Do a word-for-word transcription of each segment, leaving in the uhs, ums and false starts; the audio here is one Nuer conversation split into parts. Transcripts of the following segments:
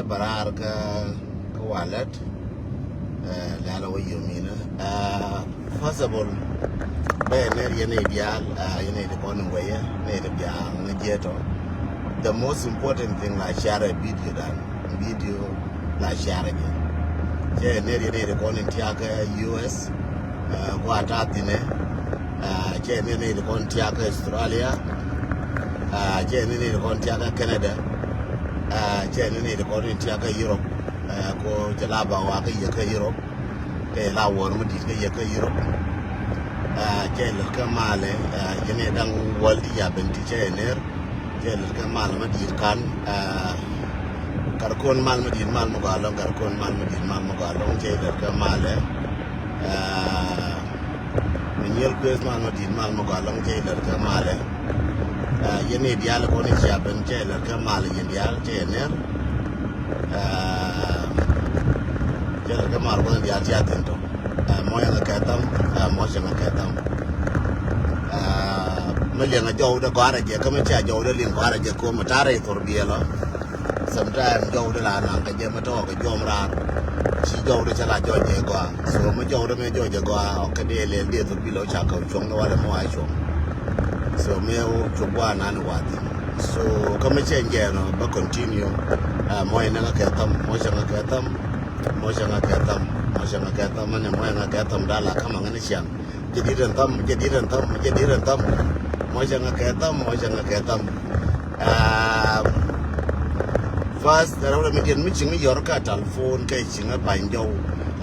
Bä raar kä, kä walɛt. Lɛl wä yom inä. First of all, bɛ ner yɛn i̱ diaal, yɛn i̱ di kɔn in weyɛ, ni di biaŋ ni jiɛtɔ. The most important thing la share a video dan, video la share jɛ. Cɛ ner yɛn i̱ di kɔn in tiakä U S, kua ta thinɛ. Cɛ ni ni di kɔn tiakä Australia. Cɛ ni ni di kɔn tiakä Canada. Cɛ ni ni di kɔn in tiakä Europe. Ko cɛ la ba wa kä yɛ kä Europe. Kɛ la wor mi dit kä yɛ kä Europe. Cɛ lɛ kä malɛ. Yɛ ni daŋ wal di ya ben ti cɛ ner. Cɛ lɛ kä mal mi dit kan. Kar kon mal mi dit mal mi gɔalɔŋ, kar kon mal mi dit mal mi gɔalɔŋ, cɛ lɛ kä malɛ. Mi nyiel kueth mal ma dit mal ma gɔaa lɔŋ cɛ ilɛr kɛ malɛ. Yɛn i̱ diaal kɔn i̱ cia ben cɛ ilɛr kɛ malɛ yɛn diaal cɛ iner. Cɛ ilɛr kɛ mal kɔn i̱ diaal cia thin tɔ. Mɔc ɛŋɛ kɛ tham, mɔc ɛŋɛ kɛ tham. Mi liɛŋ a jɔw dɛ gɔarɛ jɛ kä mi cia jɔw dɛ liŋ gɔarɛ jɛ kom mi tarɛ ithor biɛlɔ. Sometime jɔwdä la naŋ kɛ jɛ mi tɔɔk kɛ juɔm raar. Ci jɔwdä cɛ la jɔc jɛ gɔaa. So mi jɔwdä mi jɔc jɛ gɔaa ɔ kɛ dee lɛl dee thok bi lɔ ca kɛ cuɔŋ ni walɛ mi wa cuɔŋ. So mi wä cuɔk gɔaa nan wa thin. So kä mi cɛ jɛ nɔ bä continue. Mɔc ni ŋa kɛ tham, mɔc ni ŋa kɛ tham, mɔc ni ŋa kɛ tham, mɔc ni ŋa kɛ tham, mɔc ni ŋa kɛ tham da la kä ma ŋa ni ciaŋ. Jɛ dit ɛn tham, jɛ dit ɛn tham, jɛ dit ɛn tham. Mɔc ɛŋa kɛ tham, mɔc ɛŋa kɛ tham. First rɛw rɛ mi diɛn mi ciŋ yɔr kä telephone kɛ ciŋ a bany jɔw.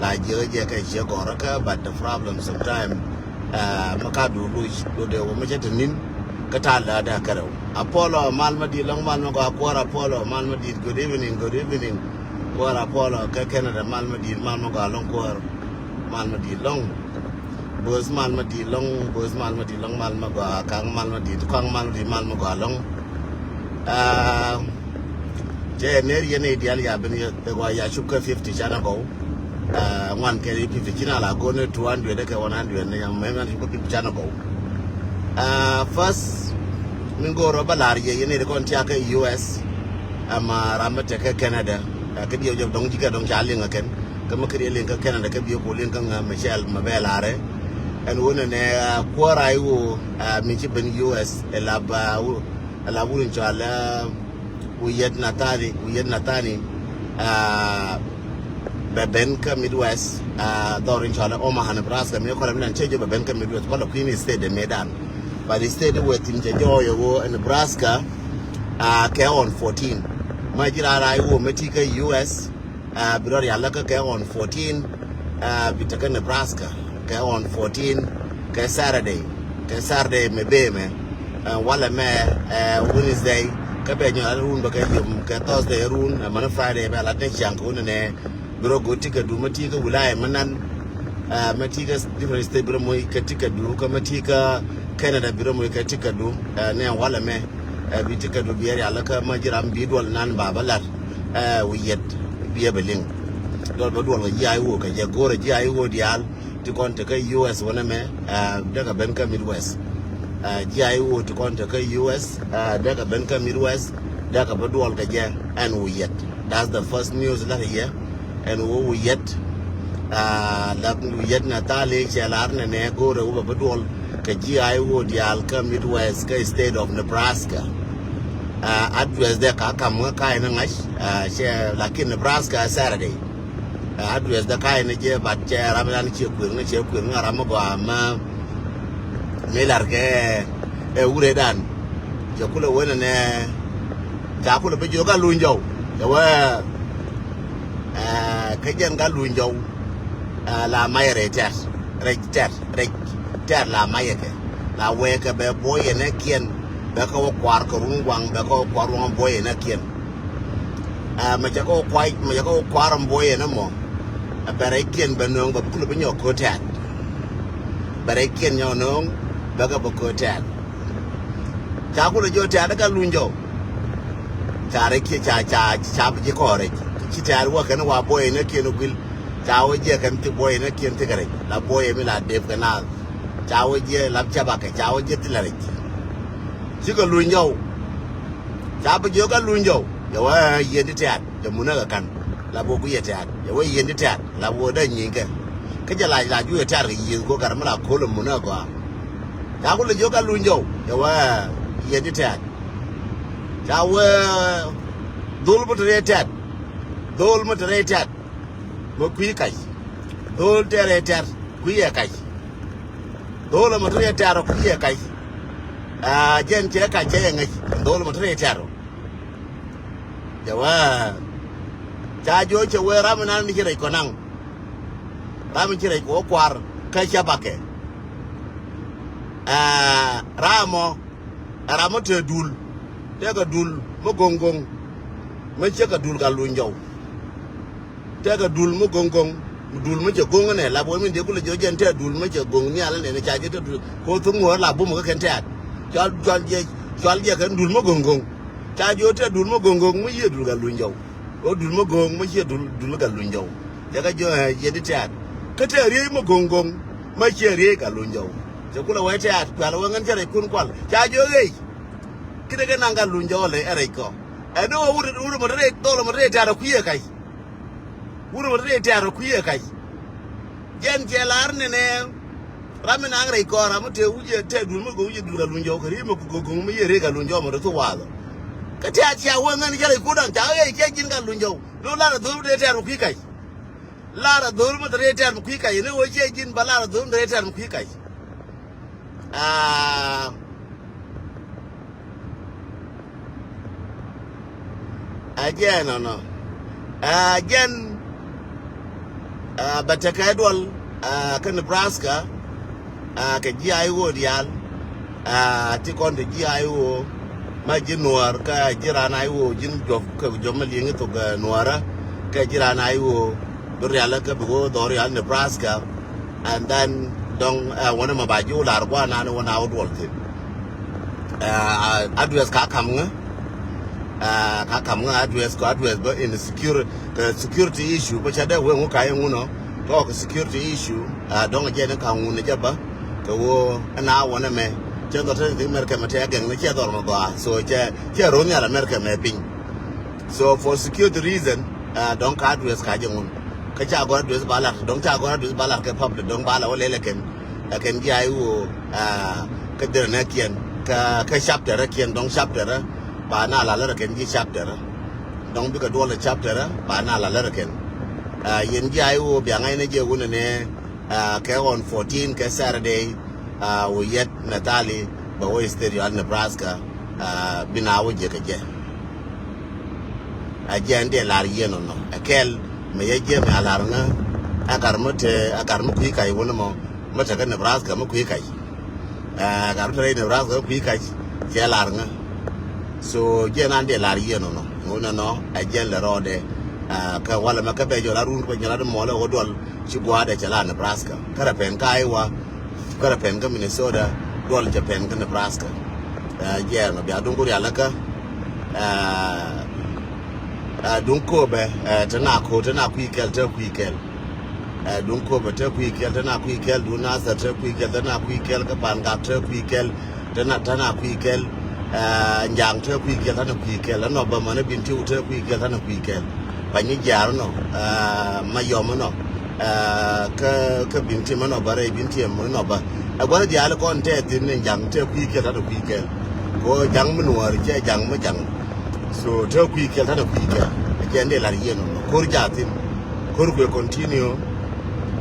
La jiɛ jɛ kɛ ciɛ gɔrä kä, but the problem sometime mi ka du luc do de wä mi cɛ te nin. Kä ta la da kɛ rɛw. Apollo mal ma dit lɔŋ mal ma gɔa kuɔr Apollo mal ma dit, good evening, good evening. Kuɔr Apollo kɛ Canada mal ma dit mal ma gɔa lɔŋ kuɔr mal ma dit lɔŋ. Bo̱o̱th mal ma di̱i̱t lɔ̱ŋ, bo̱o̱th mal ma di̱i̱t lɔ̱ŋ, mal ma gɔaa, ka̱ŋ mal ma di̱i̱t, ka̱ŋ mal ma di̱i̱t, mal ma gɔaa lɔ̱ŋ. Cɛ ner yɛn i̱ diaal ya ben yɛ gɔaa ya cup kä fifty canɛ gɔw. Ŋuan kɛn i̱ fifty ci na la go̱o̱r ni two hundred kɛ one hundred ni yam mɛ ŋuan cup kä fifty canɛ gɔw. First min go̱o̱r rɔ bä lar yɛ yɛn i̱ di kɔn tiak kä U S. Ama ram mi tek kä Canada. Kä diɛw jɔp dɔ̱ŋ ji̱ kɛ dɔ̱ŋ ca liŋ kä kɛn. Kä mi kɛ riɛ liŋ kä Canada kä biɛ ku liŋ kä ŋa Michelle ma bɛ larɛ. Ɛn wun ɛnɛ kuäär a i̱ ɣöö mi ci ben U S ɛ lap ɛ lap wun in cɔal ɛ Wiyet Nathani, Wiyet Nathani. Bɛ ben kä Midwest, dhɔr in cɔal ɛ Omaha, Nebraska. Mi kɔlɛ mi nan cɛ jɛ bɛ ben kä Midwest kɔlɛ kui̱n state ɛ medan. But state wɛ thin cɛ jɔɔyɛ woo ɛ Nebraska. Kɛ on fourteen. Ma ji̱ raan raa i̱ woo mɛ ti kä U S. Bi rɔ rial lä kä kɛ on fourteen. Bi tekä Nebraska kɛ on fourteen. Kɛ Saturday, kɛ Saturday mɛ bee mɛ. Walɛ mɛ Wednesday. Kä bɛ nyɔl run bɛ kɛ yom kɛ Thursday run mɛn Friday bɛ lat ni ciaŋ kɛ wun nɛ. Bi rɔ go̱o̱r ticket du mɛ ti kä wilaya mɛ nan. Mɛ ti kä different state bi rɔ moc kɛ ticket du kä mɛ ti kä Canada bi rɔ moc kɛ ticket du. Nɛ walɛ mɛ bi ticket du bi rial kä mɛ ji̱ ram bi duɔl nan ba bä lat. Wiyet bi ɛ bɛ liŋ duɔl bä duɔl kɛ ji̱ a i̱ woo kɛ jɛ go̱o̱rɛ ji̱ a i̱ woo diaal. Ti kɔn te kä U S wänɛ mɛ dee kɛ ben kä Midwest. Ji̱ a i̱ woo ti kɔn te kä U S dee kɛ ben kä Midwest. Dee kɛ bä duɔl kɛ jɛ ɛn Wiyet. That's the first news la kɛ yɛ. Ɛn woo Wiyet. La Wiyet na thali cɛ lar nɛ nɛ go̱o̱rɛ woo bɛ bä duɔl kɛ ji̱ a i̱ woo diaal kä Midwest kä state of Nebraska. Address dee ka kam kä ka̱a̱c ni ŋa̱c. Cɛ lakin Nebraska Saturday. Address dee ka̱a̱c ni jɛ but cɛ ram dan ciɛ kuëŋ ni ciɛ kuëŋ ni ram mi gɔaa ma mi lar kɛ ɛ wuredan. Cɛ kulɛ wen nɛ ca kulɛ bi jiök a luny jɔw. Cɛ wee kä jɛn ka luny jɔw. La mayɛ rɛy tɛt rɛy tɛt rɛy tɛt la mayɛ kɛ la wee kɛ bɛ buɔyɛ nɛ kiɛn. Bɛ kä wä kuar kɛ run waŋ bɛ kä wä kuar waŋ buɔyɛ nɛ kiɛn. Mɛ cɛ kä wä kuar mɛ cɛ kä wä kuar mbuɔyɛ nɛ mɔ. Bɛ rɛy kiɛn bɛ nööŋ bɛ bi kulɛ bi nyɔk ko̱ tɛt. Bɛ rɛy kiɛn nyɔk nööŋ bɛ kɛ bɛ ko̱ tɛt. Ca kulɛ jiɔ tɛ̈r kä luny jɔw. Ca rɛc kiɛ ca ca ca bi ji̱ kɔɔr rɛc ci tɛ̈r wä kɛn wa buɔyɛ nä kiɛn guil. Ca wä jiɛ kɛn ti buɔyɛ nä kiɛn ti kɛ rɛc la buɔyɛ mi la dep kɛ naath. Ca wä jiɛ lap ca bakɛ ca wä jiɛ ti la rɛc. Cikɛ luny jɔw. Ca bi jiök kä luny jɔw. Cɛ wee yieen ti tɛ̈t cɛ mun ɛ kɛ ka̱n la bok ku yɛ tɛ̈t. Cɛ wee yieen ti tɛ̈t la bok dee nyinkɛ. Kä jɛ lac lac cu yɛ tɛ̈t kɛ yiëëth kɔ gat mi la ko̱l ɛ mun ɛ gɔaa. Ca ku lɛ jiök Gatluny Jɔw cɛ wee yieen ti tɛ̈t. Ca wee dhol mi te rɛy tɛ̈t. Dhol mi te rɛy tɛ̈t mi kui̱ kac. Dhol te rɛy tɛ̈t kui̱ yɛ kac. Dhol mi te rɛy tɛ̈t kui̱ yɛ kac. Aa, jɛn cɛ kac cɛ yɛ ŋäc. Dhol mi te rɛy tɛ̈t. Cɛ wee ca jiök cɛ wee ram inan ni ci rɛc kɔ naŋ. Ram in ci rɛc kɔ kuar kä cä bakɛ. Aa, ram mɔ ɛ ram mɔ te dul. Tekɛ dul mi go̱ŋ go̱ŋ mi ciekɛ dul Gatluny Jɔw. Tekɛ dul mi go̱ŋ go̱ŋ. Dul mi cɛ go̱ŋ inɛ la bok min dee kulɛ jiök jɛn te dul mi cɛ go̱ŋ nhial inɛ ni ca jiök te dul. Ko thuk ŋuɔ̱ɔ̱r la bum kä kɛn tɛ̈t. Cɔal, cɔal jɛ, cɔal jɛ kɛn dul mi go̱ŋ go̱ŋ. Ca jiök te dul mi go̱ŋ go̱ŋ mi yiëë dul Gatluny Jɔw. Ɣöö dul mi go̱o̱ŋ mi ciɛ dul, dul Gatluny Jɔw. Cɛ kɛ jiök ɛ yieen ti tɛ̈t. Kä te riey mi go̱o̱ŋ go̱o̱ŋ mi ciɛ riey Gatluny Jɔw. Cɛ kulɛ wee tɛ̈t kuɛl wee ŋän cɛ rɛckun kual. Ca jiök ɣɛy. Kidɛ kɛ naŋ Gatluny Jɔw lɛ ɛ rɛc kɔ. Ɛn ni ɣöö wut, wut mɔ te rɛy dhol mɔ te rɛy tɛ̈t ɛ kui̱ ɛ kac. Wut mɔ te rɛy tɛ̈t ɛ kui̱ ɛ kac. Jɛn cɛ lar ni nɛ. Ram mi naŋ rɛy kɔn ram mi te wi̱c ɛ te dul mi go̱o̱ŋ wi̱c ɛ dul Gatluny Jɔw kɛ ri̱i̱ mi go̱o̱ŋ mi yɛ ri̱i̱ Gatluny Jɔw mɔ te thuk wath. Kä te a cia wee ŋän cɛ rɛy ko̱daŋ ca wee cɛ ji̱n Gatluny Jɔw. Lo lar a dhol mi te tɛ̈r mi kui̱ kac. Lar a dhol mi te rɛy tɛ̈r mi kui̱ kac ni wee cɛ ji̱n ba lar a dhol mi te rɛy tɛ̈r mi kui̱ kac. Aa. Ɛ jɛn nɔnɔ. Ɛ jɛn. Ɛ bɛ tekɛ duɔl. Ɛ kä Nebraska. Ɛ kɛ ji̱ I O diaal. Ɛ ti kɔn te ji̱ I O. Ma ji̱ Nuɔɔr kä ji̱ raan I O ji̱n jɔp kɛ jɔp ma liŋ thok Nuɔɔrä. Kä ji̱ raan I O. Bi rial kä bi wä dhɔr rial Nebraska. And then dɔŋ ɛ wänä ma ba ji̱ wä lar guanan wä na wä duɔl thin. Ɛ address ka kam ŋä. Ɛ ka kam ŋä address kɔ address bä in security, kɛ security issue bä ca dee wee ŋu ka yɛ ŋunɔ. Tɔɔk security issue ɛ dɔŋ jɛ ni ka ŋun jɛ bä. Kɛ wä ɛn a wänä mɛ cɛ dhɔr te ni America mɛ te gɛŋ ni cɛ dhɔr ma gɔaa so cɛ cɛ ron yal America mɛ piny. So for security reason, ɛ dɔŋ ka address ka jɛ ŋun. Kä ca gɔr address ba lar dɔŋ ca gɔr address ba lar kɛ public dɔŋ ba la wä lɛl ɛ kɛn. Ɛ kɛn ji̱ I O ɛ kä derɛ nɛ kiɛn kä kä chapter ɛ kiɛn dɔŋ chapter ɛ ba na la lär ɛ kɛn ji̱ chapter ɛ. Dɔŋ bikɛ duɔl ɛ chapter ɛ ba na la lär ɛ kɛn. Ɛ yɛn ji̱ I O bia ŋa̱cnɛ jɛ wunɛ nɛ ɛ kɛ on fourteen kɛ Saturday. Ɛ wä yɛt Natalie bɛ wä state yɔal Nebraska. Ɛ bi na wä jɛ kɛ jɛ. Ɛ jɛ ɛn dee lar yieen nɔnɔ ɛ kɛl mɛ yɛ jɛ mɛ a lar ŋä. Ɛ gat mi te ɛ gat mi kui̱ kac wun mɔ mi te kä Nebraska mi kui̱ kac. Ɛ gat mi te rɛy Nebraska mi kui̱ kac cɛ lar ŋä. So jɛ ɛn an dee lar yieen nɔnɔ ŋun nɔnɔ ɛ jɛ ɛn lɛ rɔɔdɛ. Ɛ kɛ walɛ mɛ kä bɛ jɔl a run kä bɛ nyɔl a di mɔlɛ wä duɔl ci gua̱a̱dɛ cɛ la Nebraska kä rɛ pɛn ka Iowa. Kärɛ pɛn kä Minnesota duɔl cɛ pɛn kä Nebraska. Ɛ jɛɛr mɛ bia duŋ ku rial kä ɛ duŋ Köpɛ ɛ te na ko̱r te na kui̱ kɛl te kui̱ kɛl. Ɛ duŋ Köpɛ te kui̱ kɛl te na kui̱ kɛl duŋ Nathɛr te kui̱ kɛl te na kui̱ kɛl kä Pangak te kui̱ kɛl te na te na kui̱ kɛl. Ɛ Njaŋ te kui̱ kɛl te na kui̱ kɛl ɛ nɔ bä mɛn ɛ Bin Tiw te kui̱ kɛl te na kui̱ kɛl. Pany ni jiaar nɔ ɛ Mayɔm nɔ ɛ kä kä Bin Tiɛm nɔ bä rɛy Bin Tiɛm nɔ bä. Ɛ gua̱th diaal kɔn tɛ thin ni Jaŋ tɛ kui̱ kɛl tat kui̱ kɛl. Ko Jaŋ mi nuɔɔr cɛ Jaŋ mi Jaŋ. So tɛ kui̱ kɛl tat kui̱ kɛl. Ɛ jɛ ni lar yien nɔ ko̱r jathin. Ko̱r kuɛ continue.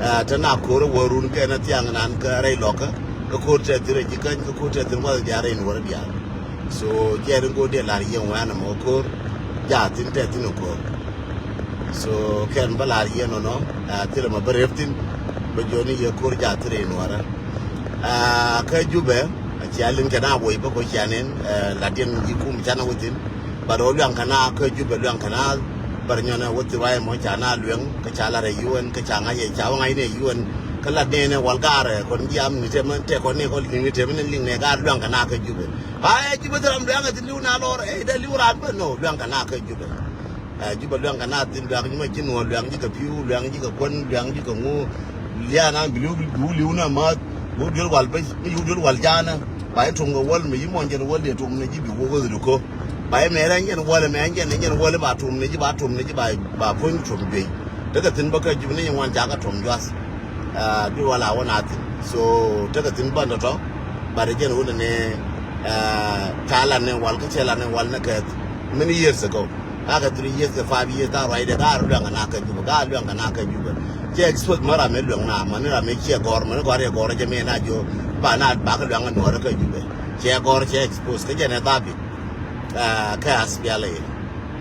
Ɛ te na ko̱r wä run kɛ na thiaŋ nan kä rɛy lɔkä. Kä ko̱r tɛ thin rɛ ji̱ käny kä ko̱r tɛ thin gua̱th diaal rɛy nuɔɔr diaal. So jɛɛn in go̱o̱r dee lar yieŋ wɛ̈n ɛmɔ ko̱r. Jaa thin tɛ thin ko̱r. So kɛn bä lar yieŋ nɔnɔ. Thilɛ mɔ bä rep thin. Bä jɔni yɛ ko̱r jaa thin rɛy nuɔrä. Kä Jubɛ cia liŋ kɛn a woi bä ko cia nen. Lat yɛn ji̱ kum can a wä thin. But ɣä luaŋ kɛn a kä Jubɛ luaŋ kɛn a bär nyɔn a wä thin ruac ɛmɔ ca na lueŋ kä ca lar ɛ U N kä ca ŋa̱c ɛ ca wä ŋa̱c ni ɛ U N. Kä lat ni ɛn ɛ wal gaarɛ kɔn ji̱ am ni tɛmɛ tɛ kɔn ni kɔn liŋ ni tɛmɛ ni liŋ ni ɛ gaar luaŋ kɛn a kä Jubɛ. Ba ɛ Jubɛ thil ram luaŋ ɛ thin li̱w na lɔr ɛ dee li̱w raan bä no luaŋ kɛ na kä Jubɛ. Ɛ Jubɛ luaŋ kɛ na thin luaŋ ji̱ mɛ ji̱ nuɔɔr luaŋ ji̱ kɛ pi̱w luaŋ ji̱ kɛ kuän luaŋ ji̱ kɛ ŋu. Lia̱a̱ na bi li̱w bi wuk li̱w na ma̱a̱th wuk duel wal bä mi wuk duel wal ja̱a̱nä. Ba ji̱ tuɔ̱ŋ kɛ wäl mi ji̱ muɔ̱ny jɛn wäl dee tuɔ̱ŋ ni ji̱ bi wuk wä dhut ko̱. Ba yɛ mɛɛrɛ ɛn jɛn wäl ɛmɛ, ɛn jɛn, ɛn jɛn wäl ba tum ni ji̱, ba tum ni ji̱, ba, ba puɔ̱ny tum juey. Tekɛ thi̱n bä kä Jubɛ ni nyin wan ca kä tum juath. Aa, bi wala wä na thi̱n. So tekɛ thi̱n bä ni tɔ̱. But ɛ jɛn wun ni, aa, ca lan ni wal kä cɛ lan ni wal ni kɛ many years ago. Ka kɛ three years kɛ five years ka ruacdɛ ka rɔ luɛŋ kɛ na kä Jubɛ, ka luɛŋ kɛ na kä Jubɛ. Cɛ expose mɛ ram mi luɛŋ na, mɛ ni ram mi ciɛ gɔr, mɛ ni gɔr yɛ gɔr jɛ mi na jiɔ ba na ba kɛ luɛŋ kɛ nuɔrɛ kä Jubɛ. Cɛ gɔr cɛ expose kä jɛn ɛ dhabit. Aa, kɛ aspial in,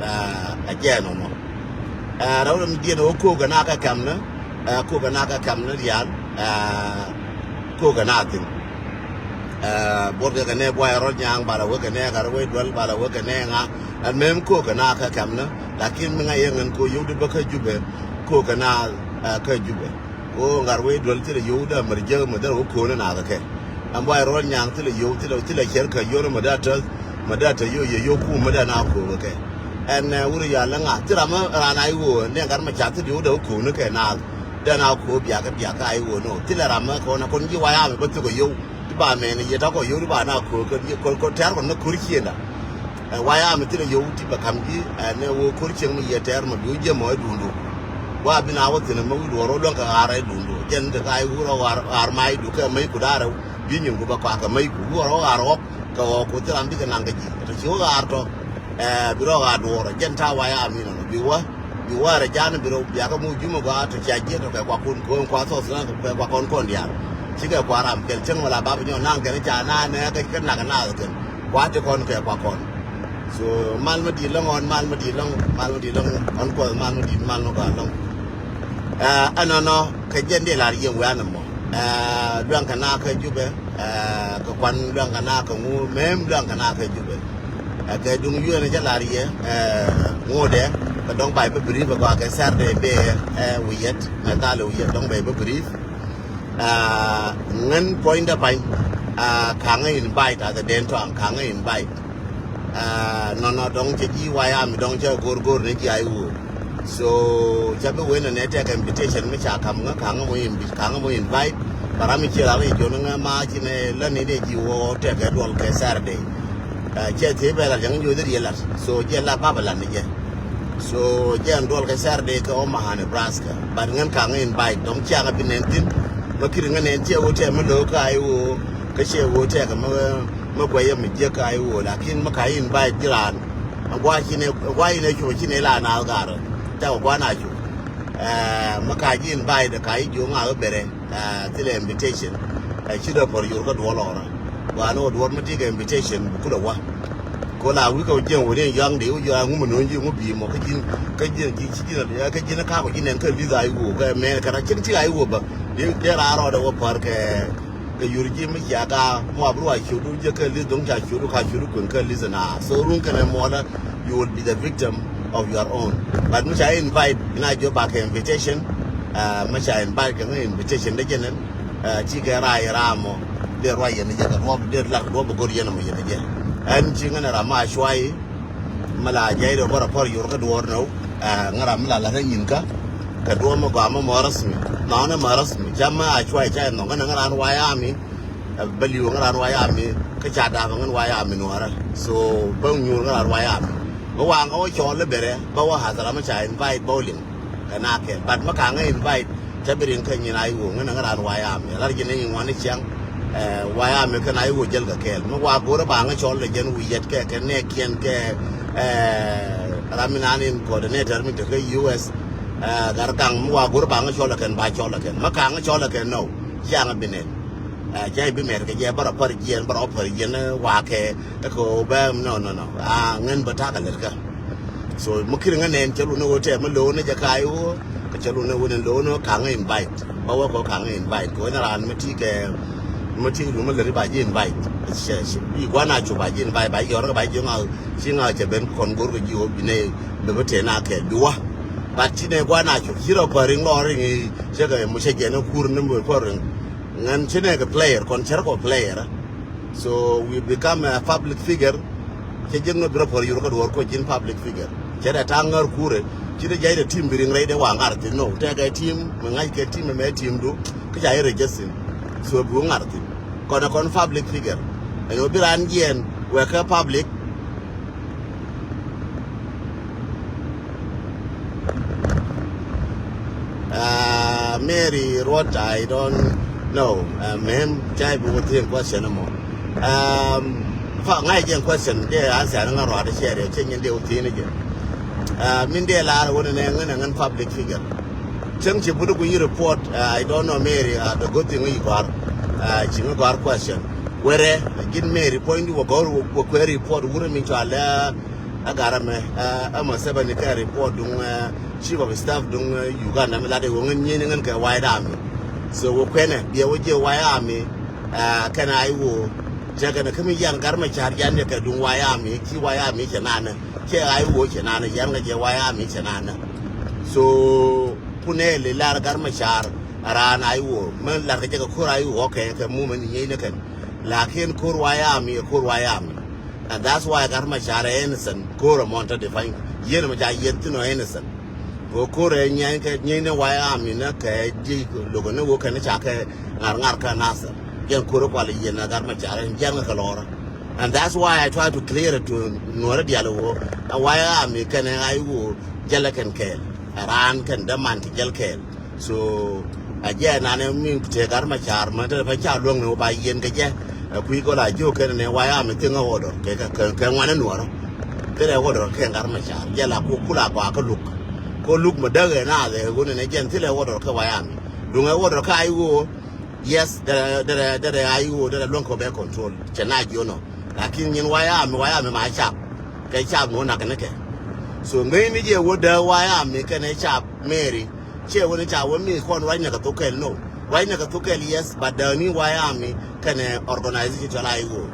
aa, a jɛn ɔmɔ. Aa, rɛw rɛm diɛn ɔ kokɛ na kɛ kɛm ni, aa, kokɛ na kɛ kɛm ni rial, aa, kokɛ na thi̱n. Aa, buɔt kɛ kɛ nɛ buay rɔl nyaŋ bala wekɛ nɛ kar wec duel bala wekɛ nɛ ŋa. Ɛn mem kokɛ na kɛ kɛm ni, lakin mi ŋa yɛ ŋɛn ko yio̱w di bä kä Jubɛ, kokɛ na, aa, kä Jubɛ. Ɣöö ŋa̱r wec duel thilɛ yio̱w dee mär jiäk mär dee wä ko̱n in a kɛ kɛ. Ɛn buay rɔl nyaŋ thilɛ yio̱w thilɛ, thilɛ cɛr kɛ yio̱w ni mär dee tɛ, mär dee tɛ yio̱w yɛ yio̱w kum mär dee na ko̱n kɛ kɛ. Ɛn, ɛ, wur yal ni ŋa̱ thilɛ ram mi raan a i̱ ɣöö ni ŋa̱r mɛ ca thilɛ yio̱w dee wä ko̱n kɛ na. Dee na ko̱n biakä biakä a i̱ ɣöö ni ɣöö thilɛ ram mi kɔn a kɔn ji̱ way army bä thikɔ yio̱w. Ti ba mɛn yɛ takɔ yio̱w ti ba na ko̱n kɛ kɔn kɔn tɛ̈r kɔn ni ko̱r ciënda. Ɛ, way army thilɛ yio̱w ti bɛ ka̱m ji̱, ɛ, nɛ wä ko̱r cieŋ mi yɛ tɛɛr mɛ bi wä jiɛ mɔ ɛ duundu. Wa bi na wä thi̱n mɛ wi̱i̱ duɔ̱ɔ̱r wä luäŋ kɛ ɣaar ɛ duundu. Jɛn te ka i̱ wur ɔ ɣaar, ɣaar ma i̱ du kɛ mäc ku da̱rɛ. Bi nyin ku bɛ kɔak kɛ mäc ku wur ɔ ɣaar ɣɔk kɛ ɣɔk ku thil ram bikɛ naŋ kɛ ji̱. Te ci wä ɣaar tɔ, ɛ, bi rɔ ɣaar duɔ̱ɔ̱r. Jɛn ta̱a̱ way army nɔnɔ bi wä. Bi wäärä ja̱a̱n bi rɛw biakä mu jumɛ gɔaa tɔ cia jiɛt tɔ kɛ kuakun ko̱o̱ŋ kua thɔɔth kä kɛ kuakɔn kɔn diaal. Cikɛ kua ram kɛl cäŋ wala bap nyɔ naŋ kɛn ca na nɛ kɛ kɛ nak naath kɛn. Kua ti kɔn kɛ kuakɔn. So mal mä di̱i̱t lɔŋ ɣɔn, mal mä di̱i̱t lɔŋ, mal mä di̱i̱t lɔŋ ɣɔn kuɔth, mal mä di̱i̱t mal mä gɔaa lɔŋ. Ɛ, ɛnɔnɔ kɛ jɛn dee lar yieŋ wian ɛmɔ. Ɛ, luaŋ kɛ na kɛ Jubɛ, ɛ, kɛ kuan luaŋ kɛ na kɛ ŋu, mem luaŋ kɛ na kɛ Jubɛ. Ɛ, kɛ duŋ yuɛn cä lar yɛ, ɛ, ŋuudɛ kɛ dɔŋ bay bä brief ɛ gɔaa kɛ Saturday bee, ɛ, wi̱i̱ yɛt mɛ thalɛ wi̱i̱ yɛt dɔŋ bay bä brief. Ɛ, ŋän puɔ̱nydä pany, ɛ, ka̱ŋä invite athɛ den tɔaŋ ka̱ŋä invite. Ɛ, nɔnɔ dɔŋ cɛ ji̱ way army dɔŋ cɛ go̱r go̱r ni ji̱ a i̱ woo. So ca bi wen nɛ tɛk invitation mi ca kam ŋä kaŋ mɔ invi-, kaŋ mɔ invite. Ba ram mi ci ral i̱ jon ŋä ma ci nɛ lä ni dee ji̱ wä tɛk ɛ duɔl kɛ Saturday. Ɛ, cɛ thiee bɛ la jaŋ nyoth riɛ lat. So jɛ la baba la ni jɛ. So jɛ ɛn duɔl kɛ Saturday kɛ Omaha, Nebraska. But ŋän kaŋ invite dɔŋ ciaŋ a bi nɛn thin. Ma kiri ŋä nɛn ciɛ wä tɛk mi lo̱o̱ ka i̱ woo kä ciɛ wä tɛk mi, mi guɛyɛ mi jiɛ ka i̱ woo. Lakin mi ka invite ji̱ raan. Gua̱a̱ ci nɛ, gua̱a̱ ci nɛ cu ci nɛ la naath gaarä. Tɛk gua̱a̱ na cu. Ɛ, mi ka ji̱ invite ka ji̱ jiök ŋa̱k i̱ bɛrɛ, ɛ, thilɛ invitation. Ɛ, ci dee pär yor kä duɔl ɔrä. Gua̱a̱ ni wä duɔl mi ti kɛ invitation bi kulɛ wä. Ko la wi̱i̱ kɛ wä jiɛn wä ni yaŋ dee wä jiɛn ŋu mi no̱o̱ŋ ji̱ ŋu bi̱i̱ mɔ kä ji̱n, kä ji̱n ji̱ ci ji̱n, kä ji̱n kä kɔ ji̱n nɛn kä li̱th a i̱ wä kɛ mɛn kɛ ra cin ti a i̱ wä bä. Dee, dee ra rɔɔdɛ wä pär kɛ Kɛ yur ji̱ mi cia ka muɔp ruac ciötdu jɛ kɛ li̱th do̱ŋ ca ciötdu ka ciötdu kueŋ kɛ li̱th na. So run kɛnɛ muɔlä, you will be the victim of your own. But mi ca invite ina jiɔ bakɛ invitation. Ɛ, mi ca invite kɛ ŋä invitation dee jɛ nɛn. Ɛ, ci kɛ rac ram mɔ dee ruac yɛn jɛ kɛ duɔp dee lar duɔp bɛ go̱r yɛn mɔ yɛn jɛ. Ɛn ci ŋä nɛ ram ma cuay. Mi la jɛy rɛ bä rɔ pɔr yor kä duɔɔr nɛ wä. Ɛ, ŋä ram mi la la rɛ nyin kä kɛ duɔɔr mi gɔaa mi mɔ rasmi. Nɔnɛ mɔ rasmi ca mi a cuay ca nɔŋ kä nɛ ŋä ran way army. Ɛ, bä li̱w ŋä ran way army kä ca dap ŋä way army nuɔrä. So bä nyuur ŋä ran way army. Bä waŋ kä wä cɔɔl i̱ bɛrɛ bä wä hathara mi ca invite bä wä liŋ. Kɛ na kɛl. But mi ka̱ŋ ɛ invite, cä bi riŋ kä nyin a i̱ woo, ŋän ɛ ŋä raan way army. Lar ji̱n ɛ nyin ŋuan i̱ ciaŋ, ɛ, way army kɛn a i̱ woo jäl kɛ kɛɛl. Mi wa go̱rä ba ŋä cɔl lɛ jɛn wi̱i̱ yɛt kɛ, kɛ nɛɛkiɛn kɛ, ɛ, ram mi naan in coordinator mi te kä U S, ɛ, Gatgaŋ, mi wa go̱rä ba ŋä cɔl ɛ kɛn, ba cɔl ɛ kɛn. Mi ka̱ŋ ɛ cɔl ɛ kɛn nɔ, ciaŋ ɛ bi nɛn. Ɛ, cä i̱ bi mɛr kɛ jɛ bä rɔ pär jiɛn, bä rɔ pär jiɛn, ɛ, wakɛ, ɛ kɛ ɣöö bɛ, no, no, no. A, ŋän bä ta̱kɛ lät kä. So mi kiri ŋä nɛn cɛ lun ni ɣöö tɛm mi lo̱o̱n ni jɛ ka i̱ ɣöö kɛ cɛ lun ni ɣöö ni lo̱o̱n ni ka̱ŋ invite. Bä wä kɔ ka̱ŋ invite kɛ ɣöö ni raan mi ti kɛ mi ti lun mi lät i̱ ba ji̱ invite. Cɛ, cɛ, i̱ gua̱n a cu ba ji̱ invite ba ji̱ yɔr kɛ ba ji̱ ŋa ci ŋa cɛ ben kɔn go̱r kɛ ji̱ ɣöö bi nɛ bɛ bi tɛn a kɛ bi wä. But ci nɛ gua̱n a cu ci rɔ pär i̱ ŋɔr i̱ cɛ kɛ mi cɛ jɛ ni kur ni mi pär i̱ ŋän ci nɛ kɛ player kɔn cɛ rɔ kɔ player. So we become a public figure. Cɛ ji̱n ŋä bi rɔ puɔr yur kä duɔr kuɔ ji̱n public figure. Cɛ dɛ ta̱a̱ ŋär kurɛ. Ci dee jay dee team bi riŋ rɛy dee wa ŋar thi̱n no. Tɛkɛ team mi ŋa̱c kɛ team mɛ team du. Kä ca yɛ register. So bi wä ŋar thi̱n. Kɔn ɛ kɔn public figure. Ɛn wä bi raan jiɛɛn wɛ kä public. Uh, Mary Ruot, I don't know. Uh, mem, cai bi wä thi̱n question mɔ. Um, fa ŋa̱c jɛ question jɛ answer ŋa ruat cɛ riɛ cɛ nyin dee wä thi̱n jɛ. Uh, min dee lar wä ni nɛ ŋän ŋän public figure. Cäŋ ci but ku yi report, uh, I don't know Mary, uh, the good thing yi gɔr. Uh, ci ŋä gɔr question. Where, uh, gin Mary point wä gɔr wä kuɛ report wurɛ min cɔal, uh, a garɛ mɛ, uh, a mɔ sɛbɛn ni kɛ report duŋ, uh, chief of staff duŋ, uh, Uganda mi lat iwä ŋän nyin ŋän kɛ White Army. So wä kuɛnɛ biɛ wä jiɛ White Army, uh, kɛn a iwä cɛ kɛn kä mi yan gar mɛ car yan yɛ kɛ duŋ White Army ci White Army cɛ nanɛ cɛ a iwä cɛ nanɛ yan kɛ jiɛ White Army cɛ nanɛ. So kunɛ li lar gar mɛ car a raan a iwä mɛ lar kɛ jɛ kɛ kur a iwä kɛ kɛ mu mɛ ni nyɛ ni kɛn. Lakin kur White Army, kur White Army. And that's why gar mɛ car ɛ innocent. Kur ɛ mɔn tɔ define. Yien mɛ ca yien thin ɔ innocent. Ko kur ɛ nyɛn kɛ nyɛn ni White Army ni kɛ di logo ni wo kɛ ni ca kɛ ŋar ŋar kɛ Nasir. Yɛn kur ɛ kual yien na gar mɛ car ɛ jɛn kɛ lɔrä. And that's why I try to clear it to nuɔrä dial wo. A White Army kɛn ɛ a iwä jɛl ɛ kɛn kɛɛl. A raan kɛn däman ti jɛl kɛɛl. So a jɛ nanɛ mi tëë gar mɛ car mɛ te pɛ ca luäŋ ni wä ba yien kɛ jɛ. Ɛ kui̱ kɔ la jiök kɛn ni White Army thiŋ ɛ order kɛ kɛ kɛ ŋuan ɛ nuɔrä. Thilɛ order kɛ gar mɛ car jɛ la ku kula gɔaa kä luk. Ko luk mɛ däk ɛ na dhɛ ɣöö ni nɛ jɛn thilɛ order kɛ White Army. Duŋ ɛ order kä a iwä. Yes, derɛ derɛ derɛ a iwä derɛ luäŋ kɔ bɛ control cɛ na jiö nɔ. Lakin nyin White Army, White Army ma cap. Kɛ cap nuɔ nak ni kɛ. So ŋäcni jɛ wä däk White Army kɛn ɛ cap Mary. Ciɛ wä ni ca wä mi kɔn ruacnɛ kɛ thok kɛl no. Ruacnɛ kɛ thok kɛl yes, but dääni White Army kɛnɛ organization cɔl a iwä.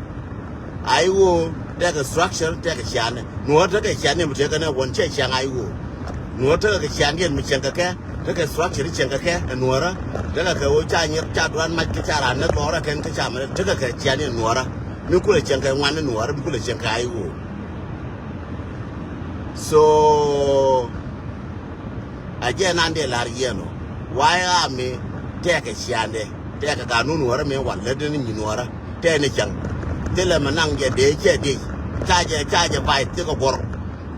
A iwä tekɛ structure tekɛ cianɛ. Nuɔr tekɛ cianɛ mi tekɛ nɛ wän cɛ ciaŋ a iwä. Nuɔr tekɛ kɛ ciandiɛn mi cieŋ kɛ kɛ tekɛ structure cieŋ kɛ kɛ ɛ nuɔrä. Tekɛ kɛ wä ca nyier ca duan mac kɛ ca ran nɛ lɔrä kɛn kɛ ca mɛ tekɛ kɛ ciandiɛn nuɔrä. Mi kulɛ cieŋ kɛ ŋuan ni nuɔrä mi kulɛ cieŋ kɛ a iwä. So a jɛ nan dee lar yɛn ɔ White Army tɛkɛ ciandɛ tɛkɛ ganun wärä mi wal lät ni nyin wärä tɛk ni cäŋ. Thilɛ mɛ naŋ jɛ dee cɛ dee ca jɛ ca jɛ bay thikɛ guɔr.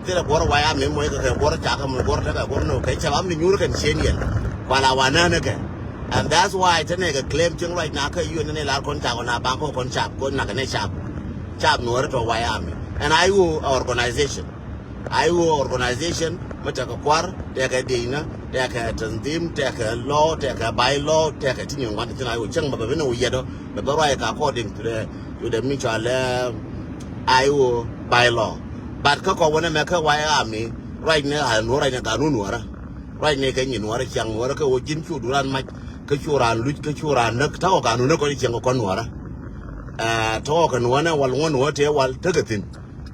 Thilɛ guɔr White Army mɔ ikɛ kɛ guɔr cakɛ mɔ guɔr tɛkɛ guɔr ni kɛ cɛ bam ni nyuur kɛn cien yɛn kuala wa nään ikɛ. And that's why te nɛ kɛ claim cieŋ ruac na kä yun ni lar kɔn cak na baŋ kɔ kɔn cak kɔn nak ni cak. Cak nuɔri tɔ White Army and a iwu organization. A iwu organization mi tekɛ kuar tekɛ diecnä tekɛ tanzim tekɛ law tekɛ by law tekɛ ti nyin wan ti tin a iwu cieŋ bɛ bɛ bi ni wu yɛt ɔ bɛ bɛ ruac kɛ according to the to the mutual a iwu by law. But kä kɔ wunɛ mɛ kä White Army ruac ni a nuɔr ruac ni ganun nuɔrä. Ruac ni kɛ nyin nuɔrä ciaŋ nuɔrä kä wä ji̱n cu duran mac kä cu ran luc kä cu ran näk ta̱kɔ ganun ni kɔn ciaŋ kɔn nuɔrä. Tɔɔkɛ nuɔnɛ wal ŋuɔn nuɔ̱ tëë wal tekɛ thi̱n.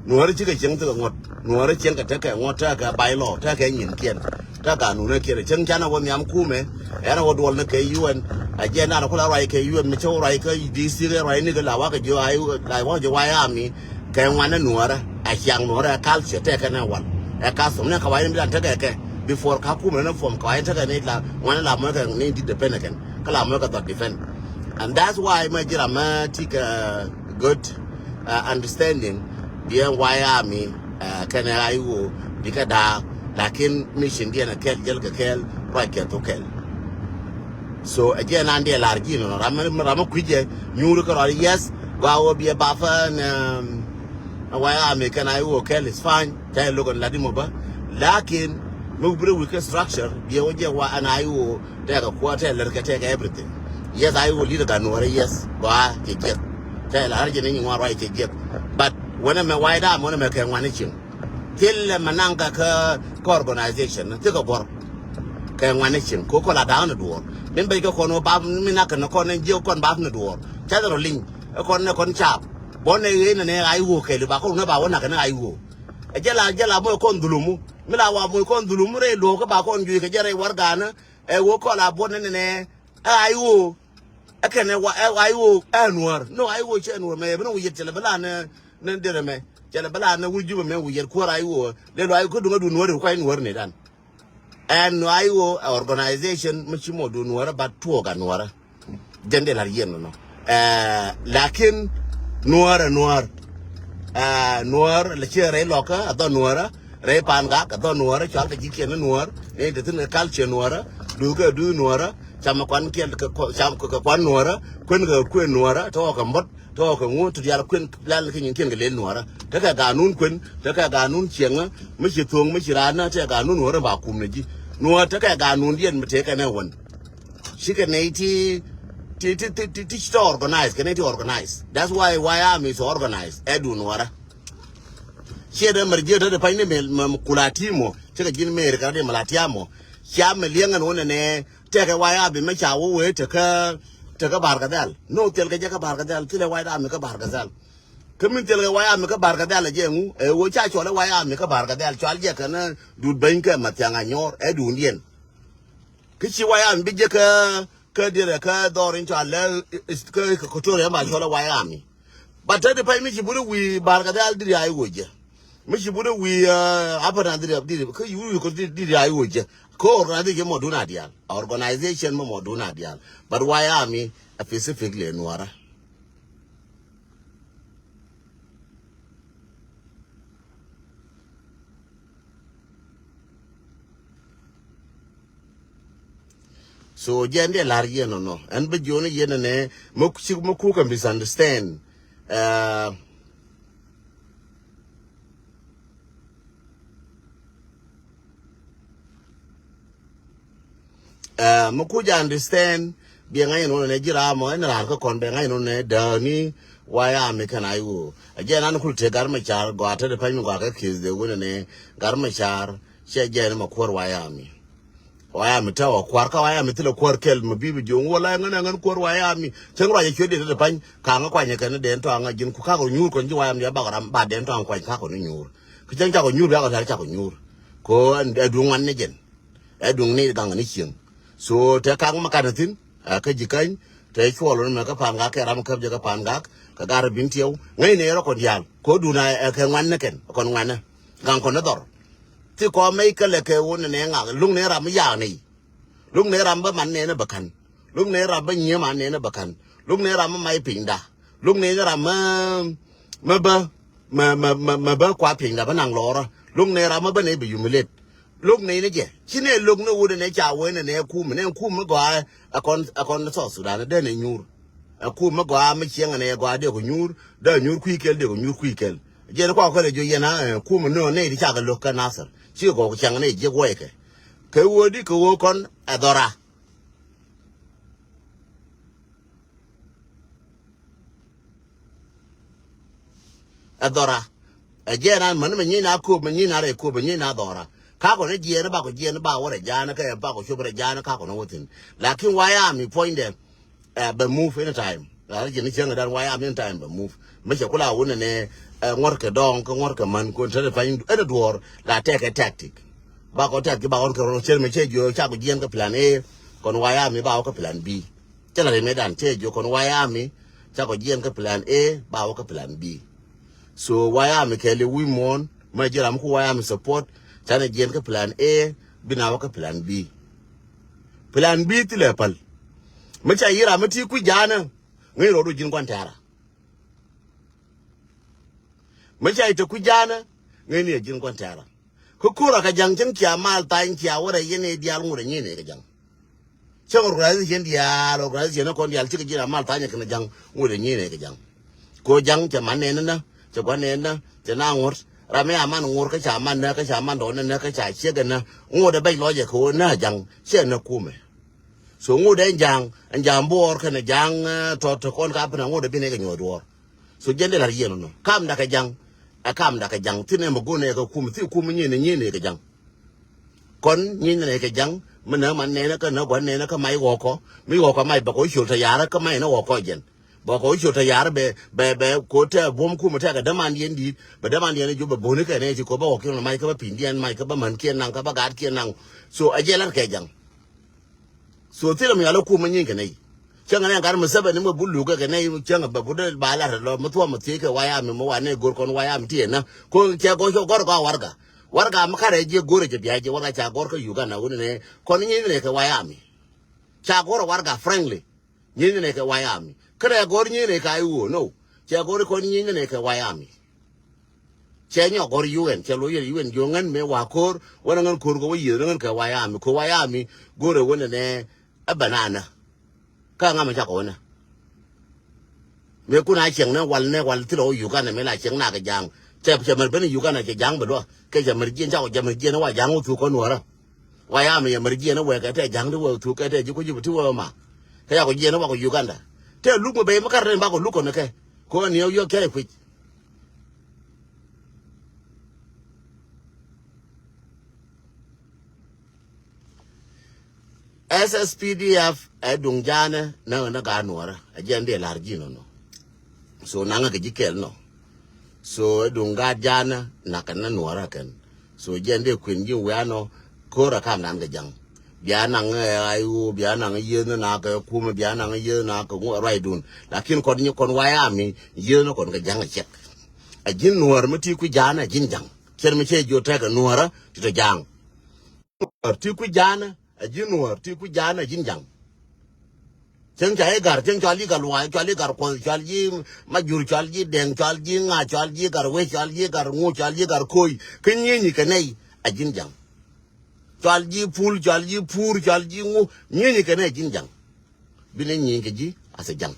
Nuɔ̱ɔ̱ri cikɛ cieŋ tekɛ ŋuɔ̱t nuɔ̱ɔ̱ri cieŋ kɛ tekɛ ŋuɔ̱t tekɛ bailɔ tekɛ nyinkiɛn. Tekɛ anunäkiɛn cieŋ canɛ wä nhiam kumɛ. Ɛn wä duɔl ni kɛ yuɛn a jiɛn dan kula ruac kɛ yuɛn mi cä wä ruac kä D C kɛ ruac ni kɛ la wakɛ jiö a la wakɛ jiö wayami. Kɛ ŋuanɛ nuɔ̱ɔ̱rä a ciaŋ nuɔ̱ɔ̱rä ɛ culture tekɛ nɛ wal. Ɛ custom nɛ kɛ wayani mi dan tekɛ kɛ before ka kumɛ ni form kɛ wayani tekɛ ni la ŋuanɛ la mɔ̱ kɛ ni di depend kɛn kä la mɔ̱ kɛ dhɔt defend. And that's why mɛ ji̱ ram mɛ ti kɛ good understanding. Biɛ wayami kɛnɛ a iwo bikɛ daak. Lakin mission diɛn a kɛl jäl kɛ kɛl ruac kɛ thok kɛl. So a jiɛ nan diɛ lar ji̱ nɔ ram mɛ kui̱ jɛ nyuuri kɛ rɔl yes. Gua wä biɛ bapä nɛ wayami kɛn a iwo kɛl is fine. Ca ilok ɛn lat imɔ bä. Lakin mi wibirɛ wik kɛ structure biɛ wä jɛ wa ɛn a iwo. Tɛkɛ kuɔ tɛkɛ lär kɛ tɛkɛ everything. Yes a iwo lit ɛ gat nuɔrɛ yes gɔaa cɛ jiɛth. Tɛkɛ lar jɛ ni nyi ŋuan ruac cɛ jiɛth. But wänɛ mɛ wayda mɛ wänɛ mɛ kɛ ŋuan ni cieŋ. Thilɛ mɛ naŋ kɛ kä organization thikɛ guɔr. Kɛ ŋuan ni cieŋ ko kɔ la da̱a̱n ni duɔɔr min bɛc kɛ kɔn wä bap mi nak kɛ ni kɔn ni jiɛ kɔn bap ni duɔɔr. Ca dhɛ rɔ liny ɛ kɔn ni kɔn caap. Bɔn ni ɣee ni ni a iwo kɛli ba kɔn ni ba wä nak kɛ ni a iwo. Ɛ jɛ la jɛ la mɔ kɔn dhulumu. Mi la wa moc kɔn dhulum rɛy luɔ̱ɔ̱k kä ba kɔn juic kɛ jɛ rɛy warɛgakni. Ɛ ɣöö kɔn la buɔ̱t ni nɛnɛ. Ɛ a iwo. Ɛ kɛn ɛ wa ɛ a iwo ɛ nuɔ̱ɔ̱r no a iwo cɛ nuɔ̱ɔ̱r mɛ ɛ bi ni wi̱i̱ yɛt cɛ lɛ bi la ni ni derɛ mɛ cɛ lɛ bi la ni wur jupɛ mɛ wi̱i̱ yɛt kuäär a iwo. Lɛ luaac kä duŋä du nuɔ̱ɔ̱r i̱ kuac nuɔ̱ɔ̱r ni dan. Ɛn nuaac iwo ɛ organization mi ci mɔ du nuɔ̱ɔ̱rä ba tuɔɔk a nuɔ̱ɔ̱rä. Jɛn dee la̱r yiɛn nɔnɔ. Lakin nuɔ̱ɔ̱r ɛ nuɔ̱ɔ̱r. Nuɔ̱ɔ̱r lɛ ciɛ rɛy lɔkä a dhɔ nuɔ̱ɔ̱rä rɛy paan gak a dhɔ nuɔ̱ɔ̱rä cual kɛ ji̱kiɛn ni nuɔ̱ɔ̱r ni te thi̱n kɛ culture nuɔ̱ɔ̱rä. Duth kɛ duth nuɔrä, cam kɛ kuan kiɛl kɛ kua-, cam kɛ, kɛ kuan nuɔrä, kuɛn kɛ kuɛn nuɔrä, tɔɔkɛ mɔt, tɔɔkɛ ŋu, ti diaal kuɛn lɛl kɛ nyin tiɛn kɛ lel nuɔrä. Tekɛ ganun kuɛn, tekɛ ganun cieŋä, mi ci thoŋ, mi ci raan nä, tekɛ ganun nuɔrä ba kum ni ji̱. Nuɔrä tekɛ ganun diɛn mi tekɛ nɛ wän. Cikɛ nɛy ti, ti, ti, ti, ti, ti ci tɔ organize, kɛ nɛy ti organize. That's why, why army is organized. Ɛ duun nuɔrä. Ciɛ dee mɛr jiɛ te de pany ni mɛ, mɛ, mɛ kula ti mɔ. Cikɛ ji̱n mɛr kɛ rɛ di mɛ la ti mɔ. Cia mɛ liɛŋ ɛn wä nɛ nɛ. Tɛkɛ wayami mɛ ca wä wee tekä, tekä Barkadhɛl. No, thilkɛ jɛ kä Barkadhɛl, thilɛ wayami kä Barkadhɛl. Kä min thilkɛ wayami kä Barkadhɛl ɛ jɛ ŋu, ɛ wä ca cɔl ɛ wayami kä Barkadhɛl, cɔal jɛ kɛn Dut Beny kɛ Mathiaŋ Anyor, ɛ duundiɛn. Kä ci wayami bi jɛ kä, kä dirɛ kä dhɔr in cɔal lɛ, kä, kä Equatoria in ba cɔl ɛ wayami. But te di pay mi ci buri wi̱i̱ Barkadhɛl diri a i̱ wocɛ. Mi ci buri wi̱i̱, uh, Apana diri, diri, kä wi̱i̱ kɔ diri, diri a i̱ wocɛ. Kä organization mɔ dun a dial. Organization mɔ mɔ dun a dial. But wayami a specifically nuɔrä. So jɛn diɛ lar yɛn nɔ nɔ. Ɛn bä jiɔni yɛn nɛ mɛ ku ci mɛ ku kɛ misunderstand. Uh, uh, mɛ ku jɛ understand. Biɛ ŋa̱c nɔ nɛ ji̱ ram mɔ ɛn ran kä kɔn bɛ ŋa̱c nɔ nɛ dääni wayami kɛn a iwo. A jɛn an kul te gar mɛ car gɔaa te de pany mi gɔaa kä kieth de wunɛ nɛ gar mɛ car. Cɛ jɛn mɛ kuɔr wayami. Wayami tɛ wä kuar kä wayami thilɛ kuar kɛl mɛ bibi jiɔŋ wä la ŋän ŋän kuar wayami. Cäŋ ruac ɛ cuɛ diet te pany kaŋä kuany kɛn den tɔaŋä ji̱n ku kakɔ nyuur kɔn ji̱ wayami diɛ bakɔ ram ba den tɔaŋä kuany kakɔ ni nyuur. Kä cäŋ cakɔ nyuur biakɔ tɛr cakɔ nyuur. Ko ɛ duŋ wan ni jɛn. Ɛ duŋ ni gaŋ ni cieŋ. So tɛ kaŋ mɛ kanɛ thi̱n. Ɛ kä ji̱ käny tɛ cuɔl wä ni mɛ kä pa̱a̱n gak kɛ ram käp jɛ kä pa̱a̱n gak kɛ gar bin tiɛw ŋäcnɛ rɔ kɔn diaal ko duun ɛ kɛ ŋuan ni kɛn kɔn ŋuanɛ. Gaŋ kɔn ni dhɔr. Thi kɔ mɛc kä lɛ kɛ wun ni nɛ ŋak luŋ ni ram mi yaak ni. Luŋ ni ram bä man nɛn bä ka̱n. Luŋ ni ram bä nyiee man nɛn bä ka̱n. Luŋ ni ram mi mac pinyda. Luŋ ni ram mi, mi bä, mi, mi, mi, mi bä kua pinyda bä naŋ lɔɔrä. Luŋ ni ram mi bä ni bä humiliate. Lok nɛy ni jɛ ci nɛ lok ni wut ɛnɛ ca wee nɛ nɛ kum nɛ kum mi gɔaa. Ɛ kɔn ɛ kɔn South Sudan dee nɛ nyuur. Ɛ kum mi gɔaa mi ciɛŋ nɛ gɔaa dee kɔ nyuur dee nyuur kui̱ kɛl dee kɔ nyuur kui̱ kɛl. Jɛn kua kɔlɛ jo yɛn a ɛ kum ni nɛ di ca kɛ lok kä Nasir ci kɛ gɔk cɛŋ nɛ jiɛk wɛy kɛ. Kɛ wee di kɛ wee kɔn ɛ dhɔra. Ɛ dhɔra. Ɛ jiɛn an mäni mɛ nyiec na kööp mɛ nyiec na rɛy kööp mɛ nyiec na dhɔra. Kakɔ ni jiɛn bakɔ jiɛn ba wä rɛ ja̱a̱n kɛ bakɔ cop rɛ ja̱a̱n kakɔ ni wä thi̱n. Lakin wayami puɔ̱nydɛ ɛ bɛ move anytime. Ɛ jiɛn ni cieŋ dan wayami anytime bɛ move. Mɛ cɛ kula wun ni nɛ ɛ ŋuɔ̱t kɛ dɔɔŋ kɛ ŋuɔ̱t kɛ män kun te rɛ pany ɛn duɔ̱ɔ̱r la tɛkɛ tactic. Bakɔ tactic bakɔ kɛ rɔ cɛn mɛ cɛ jiö cakɔ jiɛn kɛ plan A. Kɔn wayami bakɔ kɛ plan B. Cä la ri mëëdan cä jiök kɔn wayami cakɔ jiɛn kä plan A ba wä kä plan B. So wayami kɛɛli wi̱i̱ muɔ̱ɔ̱n mɛ ji̱ ram ku wayami support canɛ jiɛn kä plan A bi na wä kä plan B. Plan B thilɛ päl. Mɛ ca yi̱ ram mɛ ti kui̱ ja̱a̱nä ŋäc rɔɔdu ji̱n gua̱n tɛ̈rä. Mɛ ca yi̱ te kui̱ ja̱a̱nä ŋäc ni ɛ ji̱n gua̱n tɛ̈rä. Kä ko̱r a kɛ ja̱ŋ cäŋ cia mal thany cia wä rɛ yɛn ɛ diaal ŋot ɛ nyin ɛ kɛ ja̱ŋ. Cäŋ organization diaal, organization kɔn diaal cikɛ ji̱n a mal thany ɛ kɛn ja̱ŋ ŋot ɛ nyin ɛ kɛ ja̱ŋ. Ko ja̱ŋ cɛ man nɛn nä cɛ gua̱n nɛn nä cɛ na ŋot ram mi a man ŋot kä ca man nä kä ca man dɔɔn nä kä ca ciek ɛ nä ŋot ɛ bɛc lɔc ɛ kɛ wä nä ja̱ŋ cɛ nä kumɛ. So ŋot ɛ ja̱ŋ ɛ ja̱ŋ buɔɔr kɛn ɛ ja̱ŋ tɔt kɔn ka pin a ŋot ɛ bin ɛ kɛ nyuɔ̱th duɔɔr. So jɛn dee la̱r yiɛn nɔ kam dakɛ ja̱ŋ. Ɛ kam dakɛ ja̱ŋ thin ɛ mɛ go̱n ɛ kɛ kum thi kum nyin ɛ nyin ɛ kɛ ja̱ŋ. Kɔn nyin ɛ kɛ ja̱ŋ mi nä man nɛnɛ kä nä gua̱n nɛnɛ kä mac ɣɔkɔ mi ɣɔkɔ mac bɛ kɔ ciöl tɛ ya̱rä kä mac nä ɣɔkɔ jɛn. Bɛ kɔ ciöl tɛ ya̱rä bɛ bɛ bɛ ko tɛ buɔ̱m kum tɛ kɛ dämandiɛn di̱i̱t bɛ dämandiɛn jop bɛ bo̱ni kɛ nɛ ti ko bɛ ɣɔkiɛn mac kä bɛ pi̱ndiɛn mac kä bɛ mänkiɛn naŋ kä bɛ gaatkiɛn naŋ. So ɛ jɛ la̱r kɛ ja̱ŋ. So thilɛ mi yal kum mi nyin kɛ nɛy. Cäŋ nɛ gat mi Museveni mi bu luk kɛ nɛy cäŋ bɛ bu dee ba lat lɔ mi thuɔm mi thiec kɛ wayami mi wa nɛ go̱r kɔn wayami ti ɛn na. Ko cɛ gɔr cɔ gɔr kɔ warga. Warga mi karɛ jiɛ go̱r cɛ bia jiɛ warga ca gɔr kɛ Uganda wuni nɛ kɔn nyin nɛ kɛ wayami. Ca gɔr warga frankly. Nyin nɛ kɛ wayami. Kɛ rɛ gɔr nyin nɛ kɛ I O no. Cɛ gɔr kɔn nyin nɛ kɛ wayami. Cɛ nyɔk gɔr U N, cɛ luɔc yɛn U N jiɔ ŋän mëë wa ko̱r, wänɛ ŋän ko̱r kɛ wä yiëth ni ŋän kɛ White Army, kɛ White Army go̱rɛ wänɛ nɛ ɛ banana. Kä ŋa mɛ cakɔ wänɛ. Mëë kun a cieŋ nɛ wal nɛ wal thilɛ wä Uganda mëë la cieŋ na kɛ ja̱a̱ŋ. Cɛ, cɛ mɛr ben Uganda cɛ ja̱a̱ŋ bɛ luɔ. Kɛ cɛ mɛr jiɛn cakɔ, cɛ mɛr jiɛn wa ja̱a̱ŋ wä thuk kɔn nuɔrä. White Army yɛ mɛr jiɛn wɛ kɛ tɛ ja̱a̱ŋ ti wä thuk kɛ tɛ ji̱ kui̱ ji̱ ti wä ma. Kɛ cakɔ jiɛn wa kɔ Uganda. Tɛ luk mi bɛ mi kar ni bakɔ luk kɔn kɛ. Kɔ ni yɔ kɛ kui̱. S S P D F ɛ duŋ ja̱a̱nä näk ni gaat nuɔ̱ɔ̱rä ɛ jɛn dee la̱r ji̱ nɔnɔ. So naŋä kɛ ji̱ kɛl nɔ. So ɛ duŋ gaat ja̱a̱nä nakä ni nuɔ̱ɔ̱rä kɛn. So jɛn dee kuën ji̱ wianɔ ko̱rä kamdan kɛ ja̱ŋ. Bia naŋ ɛ I O, bia naŋ yieth ni nakä kumɛ, bia naŋ yieth nakä ŋuɔ ruacdun. Lakin kɔn nyi kɔn White Army yieth ni kɔn kɛ ja̱ŋ ɛ cɛk. Ɛ ji̱n nuɔ̱ɔ̱r mi ti kui̱ ja̱a̱nä ɛ ji̱n ja̱ŋ. Cɛn mi cɛ jiɔ tɛk ɛ nuɔ̱ɔ̱rä ti tɔ ja̱a̱ŋ. Nuɔ̱ɔ̱r ti kui̱ ja̱a̱nä ɛ ji̱n nuɔ̱ɔ̱r, ti kui̱ ja̱a̱nä ɛ ji̱n ja̱ŋ. Cieŋ ca i̱ ga̱r, cieŋ cɔal i̱ ga̱r luaac, cɔal i̱ ga̱r kuɔth, cɔal ji̱ majur, cɔal ji̱ dɛŋ, cɔal ji̱ ŋa, cɔal ji̱ ga̱r wec, cɔal ji̱ ga̱r ŋu, cɔal ji̱ ga̱r koc. Kä nyieeny kɛ nɛy a ji̱n ja̱ŋ. Cɔal ji̱ pul, cɔal ji̱ pur, cɔal ji̱ ŋu, nyieeny kɛ nɛy a ji̱n ja̱ŋ. Bi nɛ nyieeny kɛ ji̱ a thɛ ja̱ŋ.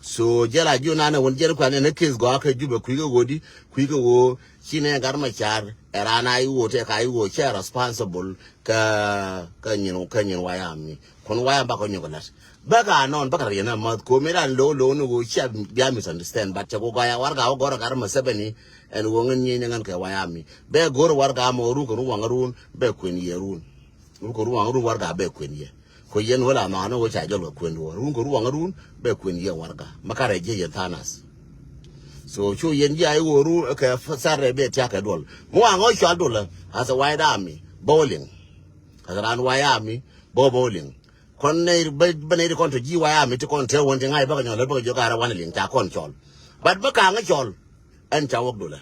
So jɛl a ji̱ nanɛ wän jɛl kuan ɛn ɛ case gɔaa kɛ Jubɛ kui̱ kɛ ɣöö di, kui̱ kɛ ɣöö ci nɛ gat ma car ɛ raan a i̱ ɣöö tɛk a i̱ ɣöö cɛ responsible kä, kä nyin, kä nyin White Army. Kun White Army bakɔ nyɔk lat. Bä ka nɔn bä ka riɛn a mäth ko mi ran lo̱w lo̱w ni ɣöö cia bia misunderstand, but cɛ ku gɔya warɛga wä gɔr a gat ma Museveni ɛn ɣöö ŋän nyieny ni ŋän kɛ White Army. Bɛ go̱r warɛga mɔ ruk kɛ run waŋ run bɛ kuën yɛ run. Run kɛ run waŋ run warɛga bɛ kuën yɛ. Ko yɛn wä la nhɔanä wä ca jɔl kɛ kuën duɔ̱ɔ̱r. Run kɛ ruɔŋä run bɛ kuën yɛ warɛga. Ma karɛ jiɛ yɛn tha̱a̱ŋ nath. So cu yɛn ji̱ a i̱ ɣöö run kɛ sarɛ bɛ tia̱k kɛ duɔl. Mi waŋ ɣɔ̱ cɔal duɔl as a White Army bä wä liŋ. As a raan White Army bä bä wä liŋ. Kɔn nɛy bä, bä nɛy ti kɔn tɔ ji̱ White Army ti kɔn tɛr wän ti ŋa̱c bäkɛ nyɔl bäkɛ jiök a rɛ wanɛ liŋ ca kɔn cɔl. But bä ka̱ŋä cɔl ɛn ca wäk duɔlɛ.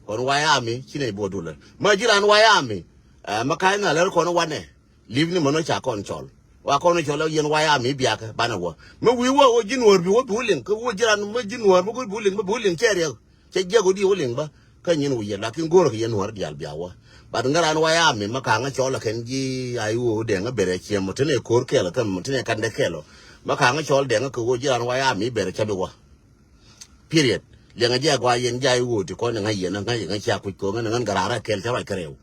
Kɔn White Army ci nɛy bä wä duɔlɛ. Ma ji̱ raan White Army, ɛ, ma ka̱ny na lär kɔn wanɛ. Li̱p ni män wä ca kɔn cɔl. Wa kɔn cɔl yɛn White Army biakä banɛ wä. Mi wi̱i̱ wä wä ji̱ nuɔ̱ɔ̱r bi wä bi wä liŋ. Kä wä ji̱ ran mi ji̱ nuɔ̱ɔ̱r mi wä bi wä liŋ, mi bi wä liŋ cɛ riɛk. Cɛ jiɛk wä di wä liŋ bä. Kä nyin wä yɛn lakin go̱o̱rä kɛ yɛn nuɔ̱ɔ̱r diaal bia wä. Bat ŋä ran White Army mi ka̱ŋä cɔl kɛn ji̱ a i̱ wä wä dɛŋä berɛ ciɛm mɔ tene ko̱r kɛl kä mɔ tene kandɛ kɛl ɔ. Mi ka̱ŋä cɔl dɛŋä kɛ wä ji̱ ran White Army berɛ cɛ bi wä. Period. Liɛŋɛ jɛ a gɔaa yɛn jɛ a i̱ ɣöö ti kɔn ŋa̱c yɛn ŋa̱c yɛn ŋa̱c cia kuc ko̱ŋ ŋän ŋän gɛ raar a kɛl cä ruac kärɛw.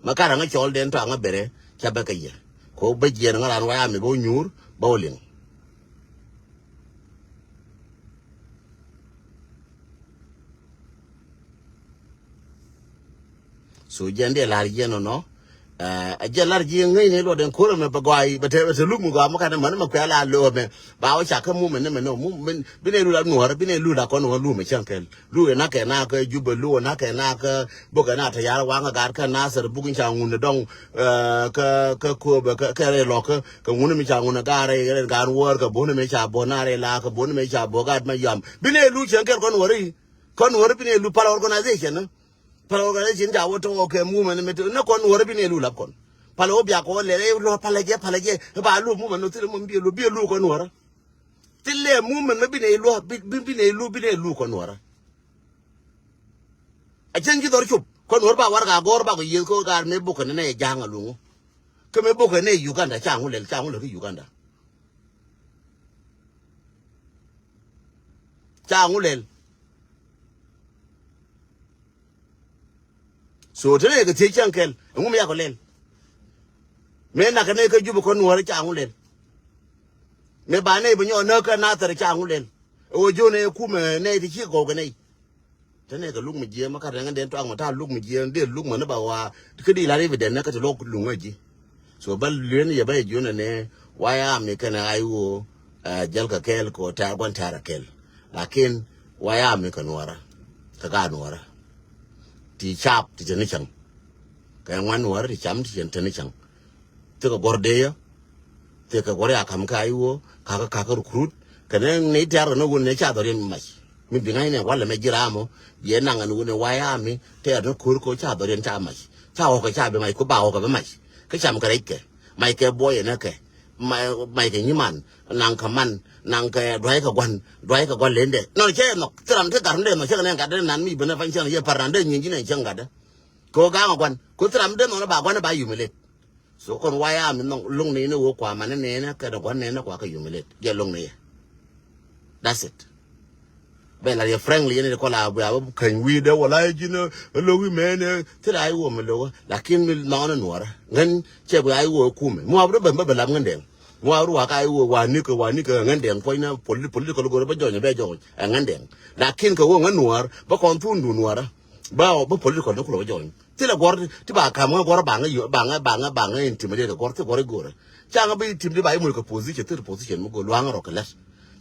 Ma karɛ ŋä cɔl den tɔaŋä berɛ cä bä kɛ yɛ. Ko bä jiɛn ŋä raan waya mi bä wä nyuur bä wä liŋ. So jɛn dee la̱r jiɛn nɔnɔ. Ɛ jɛ lar ji̱ ŋäcni luɔt ɛn ko̱r ɛmɛ bɛ gɔaa bɛ te luk mi gɔaa mi kanɛ män mɛ kuɛ la lo̱o̱ ɛmɛ. Ba wä cak kä mum ɛn ɛmɛ nɔ mum bi nɛ lul a nuɔ̱ɔ̱r bi nɛ lul a kɔn wä lum ɛ cäŋ kɛl. Luk ɛ nak kɛ nak kä Jubɛ, luk ɛ nak kɛ nak kä bok ɛ nak te yar waŋ ɛ gat kä Nasir buk in ca ŋun ɛ dɔŋ. Kä kä kööbɛ kä rɛy lɔk kä ŋun mi ca ŋun ɛ gar rɛy rɛy gar wäär kä bon mi ca bon na rɛy la kä bon mi ca bok gat ma yam bi nɛ lul cäŋ kɛl kɔn wä ri kɔn wä ri bi nɛ lul pal organization. Pal organization ca wä tɔk kɛ movement mi te ni kɔn wä rɛ bi ni lu lap kɔn. Pal wä bia kɔ lɛ rɛ lɔ pal jɛ pal jɛ ba lu movement no thil mo bi lu bi lu kɔn wä rɛ. Thil lɛ movement mi bi ni lu bi bi ni lu bi ni lu kɔn wä rɛ. A cɛn ji dhɔr cup kɔn wä rɛ ba war ka gɔr ba kɔ yieth kɔ gar mi bukɛ ni ne jaŋ a luŋu. Kɛ mi bukɛ ni Uganda ca ŋu lɛl ca ŋu lɛl ki Uganda. Ca ŋu lɛl. So te ne kɛ thiec cäŋ kɛl ɛŋu mi yakɔ lɛl. Mëë nak kɛ nɛy kä Jubɛ kɔn nuɔ̱ɔ̱rä ca ŋu lɛl. Mëë ba nɛy bi nyɔɔn näk kä Nathɛr ca ŋu lɛl. Ɛ ɣöö jiön ɛ kumɛ nɛy ti ci gɔw kɛ nɛy. Te ne kɛ luk mi jiɛɛm kä rɛŋ den tuak mi ta̱a̱ luk mi jiɛɛm dee luk mi ni ba ɣɔaa kä di la̱r i̱ bi dɛn nɛ kä ti luɔk luŋ ɛ ji̱. So bä lueeni yɛ bä yɛ jiön ɛnɛ waya mi kɛnɛ a i̱ ɣöö. Ɛ jäl kɛ kɛɛl kɛ ɣöö tɛ̈r gua̱n tɛ̈r ɛ kɛl. Lakin waya mi kɛ nuɔrä kɛ gaat nuɔrä. Ti cap ti te ni cäŋ. Kɛ ŋuan nuɔrä ti cam ti te ni cäŋ. Thikɛ guɔ̱r dee yä. Thikɛ guɔ̱r ya ka̱m kä a i̱ ɣöö kakä kakä recruit. Kɛ ni ni tɛ̈r kɛ ni wun ni ca dhɔr yɛn mac. Mi bi ŋa̱cnɛ walɛ mɛ ji̱ raam ɔ yɛ naŋ ɛn wun ɛ waya mi tɛ̈r ni ko̱r kɛ ɣöö ca dhɔr yɛn ca mac. Ca ɣɔ̱kɛ ca bi mac ku ba ɣɔ̱kɛ bi mac. Kä cam kɛ rɛckɛ mac kɛ buɔyɛ nä kɛ. May, may kɛ nyiman, naŋ kɛ man, naŋ kɛ duay kɛ gua̱n, duay kɛ gua̱n lendɛ. Nɔn cɛ nhɔk, thil ram ti gat rundɛ nhɔk cɛ kɛ nɛ gatdɛ nan mi benɛ pa̱ny cɛ yɛ par nan dee nyin ji̱n ɛn cɛ gatdɛ. Kɛ ɣöö ga̱a̱ŋ ɛ gua̱n, kɛ ɣöö thil ram dee nhɔk ni ba gua̱n ɛ ba humiliate. So kɔn wayami nhɔk lo̱ŋ ni ni ɣöö kua man ni ni kɛ dɛ gua̱n ni ni kua kɛ humiliate. Jɛ lo̱ŋ ni yɛ. That's it. Bɛ la yɛ frankly yɛn kɔ la bia bä käny wi̱i̱dɛ wala ji̱n ɛ lo̱k imɛn ɛ thil a iwɔ mi lo̱k. Lakin mi nhɔn ɛ nuɔrä ŋän cɛ bia iwɔ kumɛ muap rɔ bɛ bɛ lam ŋän dɛŋ. Muap rɔ wa ka iwɔ wa nikɛ wa nikɛ ŋän dɛŋ puɔ̱ny na poli- political go̱rɛ bä jɔny bɛ jɔny ɛ ŋän dɛŋ. Lakin kɛ wä ŋän nuɔr bä kɔn thun du nuɔrä bä bä political ni kulɔ bä jɔny. Thilɛ guɔr ti ba kam ŋä guɔr baŋä baŋä baŋä baŋä intimidate guɔr ti guɔr igo̱rä. Caŋä bi intimidate ba imuc kɛ position thil position mi go̱ luaŋä rɔ kɛ lät.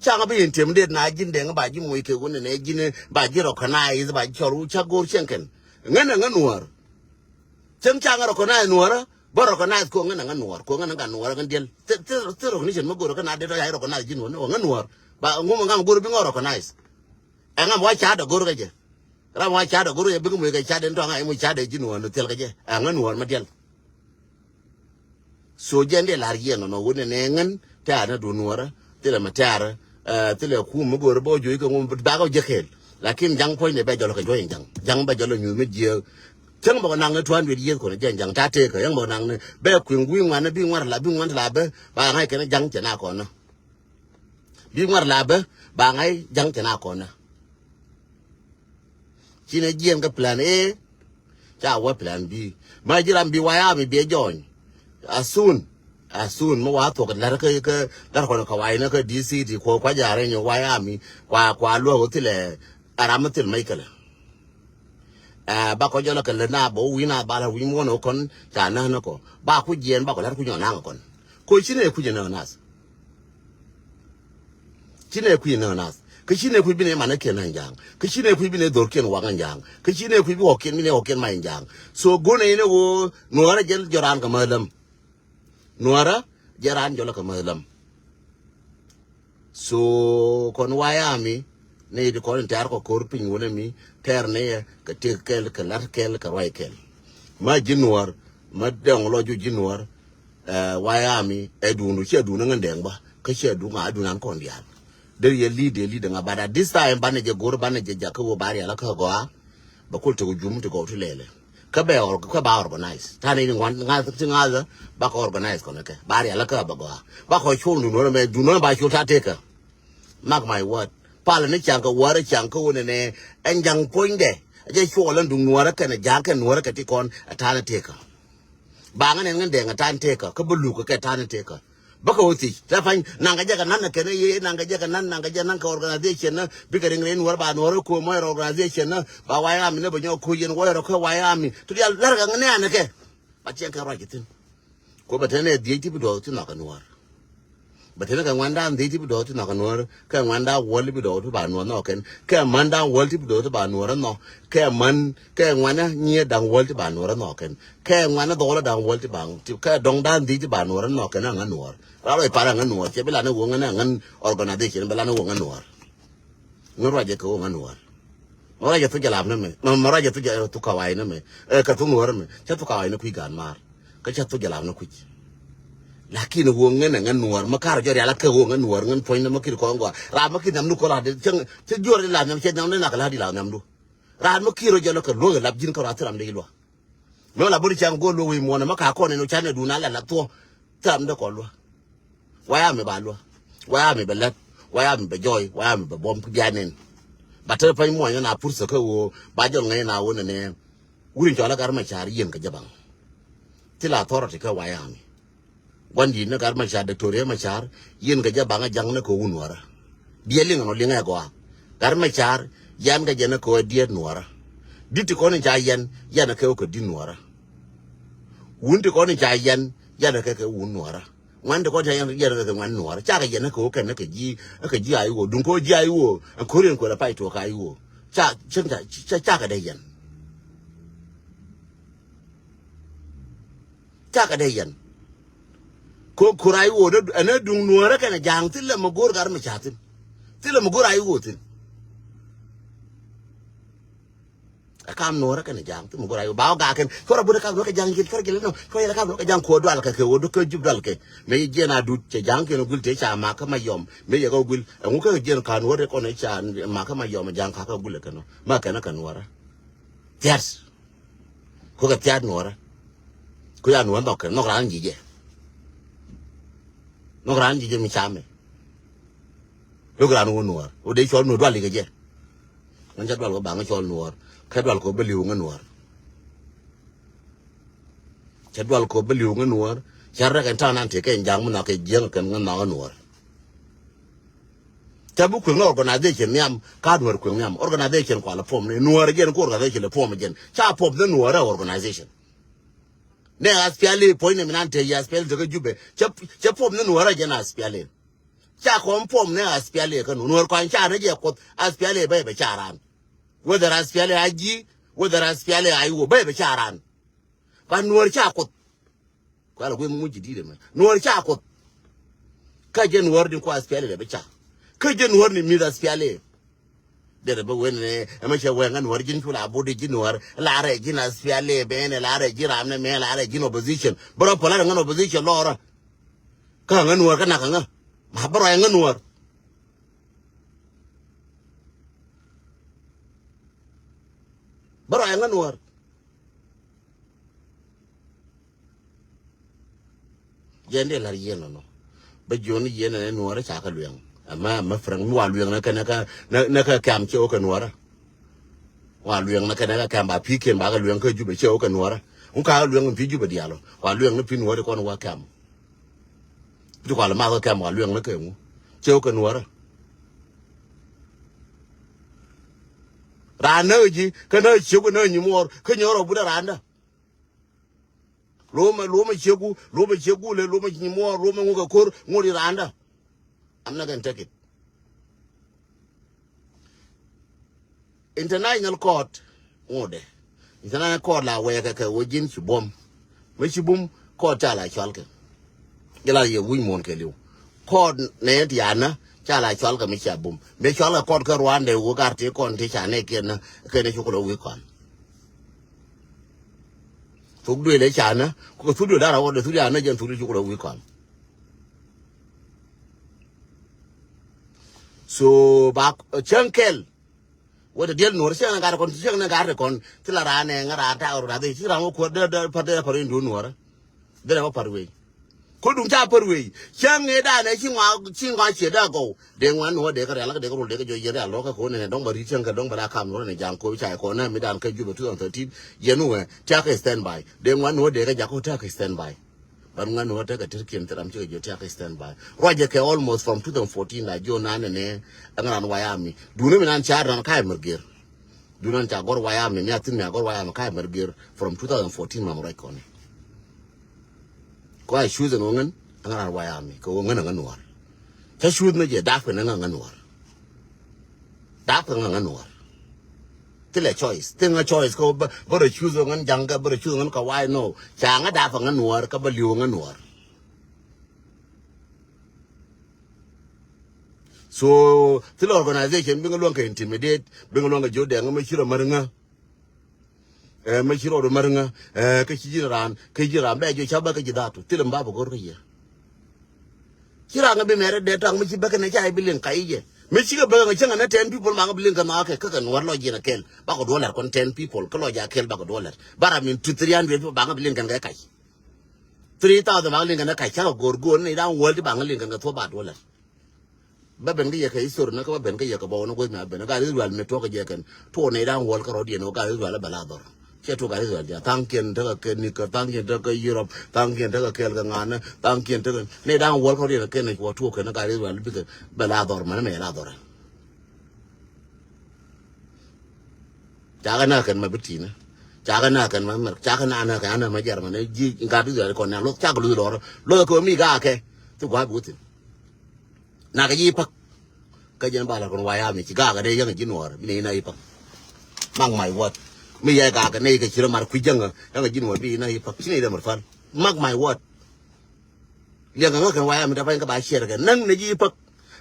Caŋ bi intimidate na ji̱n dɛŋ ba ji̱ moc kɛ wun nɛ ji̱n ba ji̱ recognize ba ji̱ cɔr wu ca go̱r cieŋ kɛn. Ŋän ɛ ŋä nuɔr. Cäŋ caŋ recognize nuɔrä bä recognize ko ŋän ɛ ŋä nuɔr ko ŋän ɛ ŋä nuɔr ŋän diɛl. Thi recognition mi go̱r kä na det ɔ ya recognize ji̱ nuɔr ni ɔ ŋä nuɔr. Ba ŋum ɛ ŋam go̱r bi ŋɔ recognize. Ɛ ŋam wa ca dɔ go̱r kä jɛ. Ram wa ca dɔ go̱r kɛ bik muc kɛ ca den tɔŋ a imuc ca dɛ ji̱ nuɔr ni thil kɛ jɛ ɛ ŋä nuɔr mi diɛl. So jɛn dee la̱r yiɛn nɔnɔ wun nɛ nɛ ŋän tɛ̈r ni duun nuɔrä thilɛ mɛ tɛ̈r. Thilɛ kum mi go̱o̱r bä jo̱o̱c kɛ ŋum bakɔ jɛ kɛɛl. Lakin ja̱ŋ puɔ̱nydɛ bɛ jɔl kɛ juɔ̱c in ja̱ŋ ja̱ŋ bɛ jɔl kɛ nyuuth mi jiääk. Cäŋ bä kɛ naŋ ni tua̱n duet yieth kɔn jɛn ja̱ŋ ta̱ tëëkä yäŋ bä kɛ naŋ ni bɛ kui̱ŋ gui̱i̱ŋ ŋuan ni bi ŋuan la bi ŋuan la bä ba ŋa̱c kɛn ja̱ŋ cɛ na kɔn ni. Bi ŋuan la bä ba ŋa̱c ja̱ŋ cɛ na kɔn ni. Ci nɛ jiɛn kä plan A ca wä plan B. Ma ji̱ ram bi wayami biɛ jɔny. Asun asun mi wa thuɔk lär kä kä lär kɔn kɛ wayni kä D C ti kuɔ kua ja̱ rɛny wayami kua kua luɔk thilɛ. Aram mi thil mec kälɛ. Ɛ ba kɔ jɔlä kɛ lät na bä wi̱na ba lär wi̱ny muɔn kɔn ca näk ni kɔ ba ku jiɛn ba kɔ lär ku nyɔ naŋ kɔn. Ko ci nɛ kui̱ nɛ nath. Ci nɛ kui̱ nɛ nath kä ci nɛ kui̱ bi nɛ manä kiɛn nɛ ja̱a̱ŋ kä ci nɛ kui̱ bi nɛ dhor kiɛn waŋ nɛ ja̱a̱ŋ kä ci nɛ kui̱ bi ɣɔk kiɛn bi nɛ ɣɔk kiɛn mac nɛ ja̱a̱ŋ. So go̱n ɛ inɛ ɣöö nuɔ̱ɔ̱rä jɛl jɔran kɛ mäth läm. Nuɔ̱ɔ̱rä jɛl ran jɔlä kɛ mäth läm. So kɔn wayami ni ti kɔn in tɛ̈r kɔ ko̱r piny wunɛ mi tɛ̈r ni yɛ kɛ tëk kɛl kɛ la̱t kɛl kɛ ruac kɛl. Ma ji̱ nuɔ̱ɔ̱r ma dɛŋ lɔ ju ji̱ nuɔ̱ɔ̱r. Wayami ɛ duundu ciɛ duun ŋän dɛŋ bä kä ciɛ duun ŋa duun an kɔn diaal. Dee yɛ lead yɛ lead ŋa but at this time banɛ jɛ go̱r banɛ jɛ jakä wä ba rial kä gɔaa. Bɛ kul tek jum ti gɔw ti lɛlɛ kä bɛ or kä ba organize tani ni ŋuan ŋath ti ŋath. Ba kɔ organize kɔn kɛ ba rial kä bɛ gɔaa ba kɔ col duun wä mɛ duun wä ba col ta tekä. Mark my word. Pal ni caŋ kɛ wäärä caŋ kä wä nɛnɛ ɛn ja̱ŋ puɔ̱nydɛ. Jɛ cuɔl ɛn duŋ nuɔ̱ɔ̱rä kɛn ɛ ja̱a̱ŋ kɛn nuɔ̱ɔ̱rä kɛ ti kɔn ɛ ta̱a̱n ɛ tekä. Baŋä nɛn ŋän dɛŋ ɛ ta̱a̱n tekä kä bä luk kɛ ta̱a̱n ɛ tekä. Bä kɛ wä thiec tɛ pa̱ny naŋ kɛ jɛ kɛ na̱n kɛn ɛ yee naŋ kɛ jɛ kɛ na̱n naŋ kɛ jɛ na̱n kɛ organization ni bikɛ riŋ rɛy nuɔ̱ɔ̱rä ba nuɔ̱ɔ̱rä ko̱o̱m mɔc organization ni ba wayami ni bɛ nyɔk ko̱o̱c yɛn wä rɔ kä wayami. Tut yal la̱r kɛ ŋän nɛɛn kɛ. Ba tiɛŋ kɛ ruac kɛ thi̱n. Ko bɛ tɛn ɛ dhiec ti bi dɔɔk ti nhɔk kɛ nuɔ̱ɔ̱r. Bɛ tɛn kɛ ŋuandan dhiec ti bi dɔɔk ti nhɔk kɛ nuɔ̱ɔ̱r kɛ ŋuandan wäl ti bi dɔɔk ti ba nuɔ̱ɔ̱r nhɔk kɛn kɛ mändan wäl ti bi dɔɔk ti ba nuɔ̱ɔ̱r nhɔk kɛ män kɛ ŋuanä nyiee da̱ŋ wäl ti ba nuɔ̱ɔ̱r nhɔk kɛn kɛ ŋuanä dhɔɔlä da̱ŋ wäl ti ba ti kɛ dɔŋdan dhiec ti ba nuɔ̱ɔ̱r nhɔk kɛn aŋä nuɔ̱ɔ̱r. Ram rɔ i̱ par aŋä nuɔ̱ɔ̱r cɛ bi lan i̱ wuɔ̱ŋ ɛn aŋän organization bi lan i̱ wuɔ̱ŋ aŋä nuɔ̱ɔ̱r. Ŋä ruacɛ kɛ wä ŋä nuɔ̱ɔ̱r. Mɛ ruacɛ thu jɛ lap ni mɛ mɛ ruacɛ thu jɛ thu kawai ni mɛ. Ɛ kɛ thu nuɔ̱ɔ̱r mɛ cɛ thu kawai ni kui̱ gaan maar. Kä cɛ thu jɛ lap ni kui̱. Lakin wä ŋä nɛ ŋä nuɔ̱ɔ̱r mɛ kar jɔ rial akɛ wä ŋä nuɔ̱ɔ̱r ŋä puɔ̱ny ni mɛ kir kɔn gɔaa ram mɛ kir nam ni kola de cɛ cɛ juɔr di lap nyam cɛ nyam ni nak la di lap nyam du. Ram mɛ kir jɔ lɛ kɛ luɔ̱k lap ji̱n kɛ ram thi ram de ilua. Mɛ la bori cɛŋ go̱o̱l luɔ̱k wi̱i̱ muɔ̱nɛ mɛ ka kɔn in wä canɛ duun a la la thuɔ. Thil ram dee kɔn luɔ̱k. Wayami ba luɔ̱k. Wayami bɛ lät. Wayami bɛ jɔy. Wayami bɛ buɔ̱m ki bia nen. Ba te pany muɔ̱ny na pursa kä ɣöö ba jɔl ŋäc na wä nɛnɛ. Wur in cɔl a Gat Macar yieen kɛ jɛ baŋ. Thil authority kä wayami. Gua̱n di̱i̱t ni Gat Macar, Diktoria Macar, yieen kɛ jɛ baŋä ja̱ŋ ni kɛ wun wärä. Diɛt liŋ ɛn ɔ liŋ ɛ gɔaa. Gat Macar, yan kɛ jɛ ni kɛ wä diɛt nuɔrä. Di̱t ti kɔn in ca yɛn, yan kɛ wä kɛ di̱t nuɔrä. Wun ti kɔn in ca yɛn, yan kɛ kɛ wun nuɔrä. Ŋuan ti kɔn in ca yɛn, yan kɛ kɛ ŋuan nuɔrä. Ca kɛ yɛn kɛ wä kɛn kɛ ji̱, kɛ ji̱ a iwä. Duŋ kɛ wä ji̱ a iwä. Ɛn ko̱r in kuɛ la pay tuɔk a iwä. Ca, ca, ca, ca kɛ dee yɛn. Cakɛ dee yɛn. Ko ko̱r a iwä dee ɛn ɛ duŋ nuɔ̱ɔ̱rä kɛnɛ ja̱a̱ŋ thilɛ mɛ go̱o̱r Gat Macar thi̱n. Thilɛ mɛ go̱o̱r a iwä thi̱n. Ɛ kam Nuɔrä kɛnɛ Ja̱a̱ŋ ti mi go̱r a yo̱ ba wä gak kɛn cuɔr a but ɛ kam Nuɔrä kɛ Ja̱a̱ŋ ji̱ kärɛ jɛ lɛ nɔ cuɔr yɛ lɛ kam Nuɔrä kɛ Ja̱a̱ŋ kuɔ dual kɛ kɛ wä duk kä jup dual kɛ. Mëë jiɛn a dut cɛ Ja̱a̱ŋ kɛn guil tëë ca mak kä Mayɔm mëë yɛ kɛ guil ɛŋu kɛ jiɛn ka Nuɔrä kɔn ca mak kä Mayɔm Ja̱a̱ŋ ka kɛ guil ɛ kɛ nɔ ma kɛn ɛ kɛ Nuɔrä. Thiat. Ku kɛ thiat Nuɔrä. Ku ya Nuɔrä nhɔk kɛ nhɔk raan ji̱ jɛ. Nhɔk raan ji̱ jɛ mi camɛ. Luk raan wä Nuɔr wä dee cɔl Nuɔr dual ikɛ jɛ. Ŋän cɛ dual wä baŋ cɔl Nuɔr kɛ dual kɔ bä li̱w ŋä Nuɔr. Cɛ dual kɔ bä li̱w ŋä Nuɔr. Cɛ rɛk ɛn ta̱a̱ nan tëë kɛ ɛn Ja̱a̱ŋ mi nhɔk kɛ jiäŋ kɛn ŋä nhɔk ŋä Nuɔr. Cɛ bi kueŋ ni organization nhiam ka Nuɔr kueŋ nhiam organization kual form ni Nuɔr jɛn ku organization lɛ form jɛn ca form ni Nuɔr ɛ organization. Nɛ SPLA puɔ̱ny ni mi nan tëë yɛ SPLA tekä Jubɛ cɛ form ni Nuɔr ɛ jɛn SPLA. Ca kɔn form ni SPLA kä Nuɔr kɔn ca ni jɛ Kuoth SPLA bɛ bɛ ca ran. Whether SPLA a ji̱ whether SPLA a iwɔ bɛ bɛ ca ran. Ba Nuɔr ca Kuoth. Kuala gueth muc ji̱ di̱t ɛmɛ Nuɔr ca Kuoth. Kä jɛ Nuɔr din kua SPLA dɛ bɛ ca. Kä jɛ Nuɔr ni mi̱th SPLA. Dɛ dɛ bɛ wen ni ɛmɛ cɛ wɛŋ ŋä Nuɔr ji̱n cu la bot di ji̱ Nuɔr la rɛ ji̱n SPLA bɛ ni la rɛ ji̱ ram ni mɛ la rɛ ji̱n opposition. Bä rɔ pɔla rɛ ŋän opposition lɔrä. Kä ŋä Nuɔr kä nak ŋä ma bä rɔ ŋä Nuɔr. Bä rɔ ŋä Nuɔr. Yɛn dee la̱r yɛn nɔnɔ. Bä jiɔn yɛn ɛn Nuɔrä ca kɛ luɛŋ. Ɛmɛ ɛmɛ Frank mi wa luɛŋ nɛ kɛ nɛ kɛ nɛ kɛ kɛm cɛ wä kɛ Nuɔrä. Wa luɛŋ nɛ kɛ nɛ kɛ kɛm ba pi̱i̱ kiɛn ba kɛ luɛŋ kä Jubɛ cɛ wä kɛ Nuɔrä. Ŋu ka luɛŋ pi̱i̱ Jubɛ diaal ɔ wa luɛŋ ni pi̱i̱ Nuɔrä kɔn wa kɛm. Ti kɔal math kɛ kɛm wa luɛŋ nɛ kɛ ŋu cɛ wä kɛ Nuɔrä. Raan nä ji̱ kä nä ciök nä nyimuɔɔr kä nyɔr ɔ but ɛ raan dä. Lomɛ lomɛ cieku lomɛ cieku lɛ lomɛ nyimuɔɔr lomɛ ŋu kɛ ko̱r ŋot i raan dä. I'm not gonna take it. International court ŋot dɛ. International court la wɛɛkɛ kɛ wä ji̱n ci buɔ̱m. Mëë ci bum court ca la cual kɛ. Jɛ la yɛ wi̱c muɔ̱ɔ̱n kɛ li̱w. Court nɛ ti anä ca la cual kɛ mi cia bum mëë cual kɛ court kä Rwanda wä gar ti kɔn ti ca nɛ kiɛn nä kɛn cuk lɔ wi̱i̱ kɔn. Thuk duëël ëë ca nä ku kɛ thuk duëël da̱r a wä dee thuk duëël anä jɛn thuk duëël cuk lɔ wi̱i̱ kɔn. So ba cäŋ kɛl. Wä dee diɛl Nuɔr cäŋ nɛ gat kɔn cäŋ nɛ gat kɔn thilɛ raan nɛ ŋä raan ta̱a̱ rɔ raan dhil ci raan wä kuäär dee dee pär dee pär in duun Nuɔr. Dee nɛ wä pär wei. Ko duŋ ca pär wei cäŋ ëë danɛ ci ŋɔa ci ŋɔa ciɛ dee gɔw dee ŋuan ni wä dee kä rial kä dee kä rol dee kä jɔ yier rial lɔ kä ko nɛ dɔŋ bä ri cäŋ kɛ dɔŋ bä la kam Nuɔr nɛ jaŋ ko ca kɔ nɛ mi dan kä Jubɛ two thousand thirteen yɛn wä tiak kä stand by dee ŋuan ni wä dee kä jak ko tiak kä stand by. Ban ŋuan ni wä tiak kä tirkiɛn thil ram ci kɛ jɔ tiak kä stand by ruacɛ kɛ almost from two thousand fourteen la jiɔ nan nɛ nɛ ɛŋ ran wayami duuni mi nan ca ran ka̱a̱ mär gir. Dunan ca gɔr wayami mi a thin mi a gɔr wayami ka̱a̱ mär gir from two thousand fourteen mam ruac kɔni. Kɔ a choose ɛn wä ŋän ɛŋä ran wayami kɛ wä ŋän ɛŋä Nuɔr. Ca choose ni jɛ dap kɛ ni ŋä ŋä Nuɔr. Dap kɛ ŋä ŋä Nuɔr. Thilɛ choice thil ŋä choice kɛ wä bä rɔ choose wä ŋän jaŋ kɛ bä rɔ choose wä ŋän kɛ way no ca ŋä dap kɛ ŋä Nuɔr kɛ bä li̱w wä ŋä Nuɔr. So thilɛ organization bi ŋä luäŋ kɛ intimidate bi ŋä luäŋ kɛ jiö dɛŋ ŋä mä ci rɔ mär ŋä. Ɛ mä ci rɔ mär ŋä ɛ kä ci ji̱n raan kä ji̱n raan bɛ jiö ca bä kä ji̱ dhatu thilɛ mi ba bä go̱r kä yɛ. Ci raan ŋä bi mɛrɛ dee taŋ mi ci bä kɛ nɛ ca i̱ bi liŋ ka i̱ jɛ mi ci kɛ bä kɛ ŋä cäŋ ɛ nɛ ten people ma ŋä bi liŋ kɛ nhɔakɛ kä kɛ Nuɔr lɔ jiɛn ɛ kɛl bakɔ duɔlɛr kɔn ten people kä lɔ ja kɛl bakɔ duɔlɛr bara min two three hundred people ba ŋä bi liŋ kɛn kɛ kac. Three thousand ba ŋä liŋ kɛn kɛ kac cakɔ go̱r go̱r ni da̱ŋ wäl ti ba ŋä liŋ kɛn kɛ thuɔ̱k ba duɔlɛr. Bä ben kä yɛ kɛ history ni kä bä ben kä yɛ kɛ bä wä ni guäth mi a ben gat Israel mi tuɔk kɛ jɛ kɛn tuɔk nɛy da̱ŋ wäl kä rɔ̱diɛn wä gat Israel bɛ la dhɔr. Cɛ tuɔk gat Israel diaal tha̱a̱ŋkiɛn tekɛ kɛ nikä tha̱a̱ŋkiɛn tekɛ kɛ Europe tha̱a̱ŋkiɛn tekɛ kɛɛl kɛ ŋa̱nä tha̱a̱ŋkiɛn tekɛ nɛy da̱ŋ wäl kä rɔ̱diɛn kɛn wä tuɔk kɛn gat Israel bikɛ bɛ la dhɔr mɛn mɛ la dhɔr. Cakɛ na kɛn ma bi ti̱nä cakɛ na kɛn ma mɛr cakɛ na na kɛn anɛ ma jɛr ma nɛ ji̱ gat Israel kɔn na loth cakɛ luth lɔrä loth kɛ mi gaa kɛ. Ti gua̱a̱th bi wä thi̱n. Nakɛ ji̱ päk. Kä jɛn ba la kɔn wayami ci gakɛ dee yäŋ ji̱ Nuɔɔr bi nɛy na i̱ päk. Mark my word. Mi yɛ gakɛ nɛy kɛ ci rɔ mar kui̱ jäŋä yäŋ ji̱ Nuɔɔr bi nɛy na i̱ päk ci nɛy dee mär päl. Mark my word. Liɛŋkɛ ŋäk kɛn wayami dee pa̱ny kä ba ciɛɛr kɛ näŋ nɛ ji̱ i̱ päk.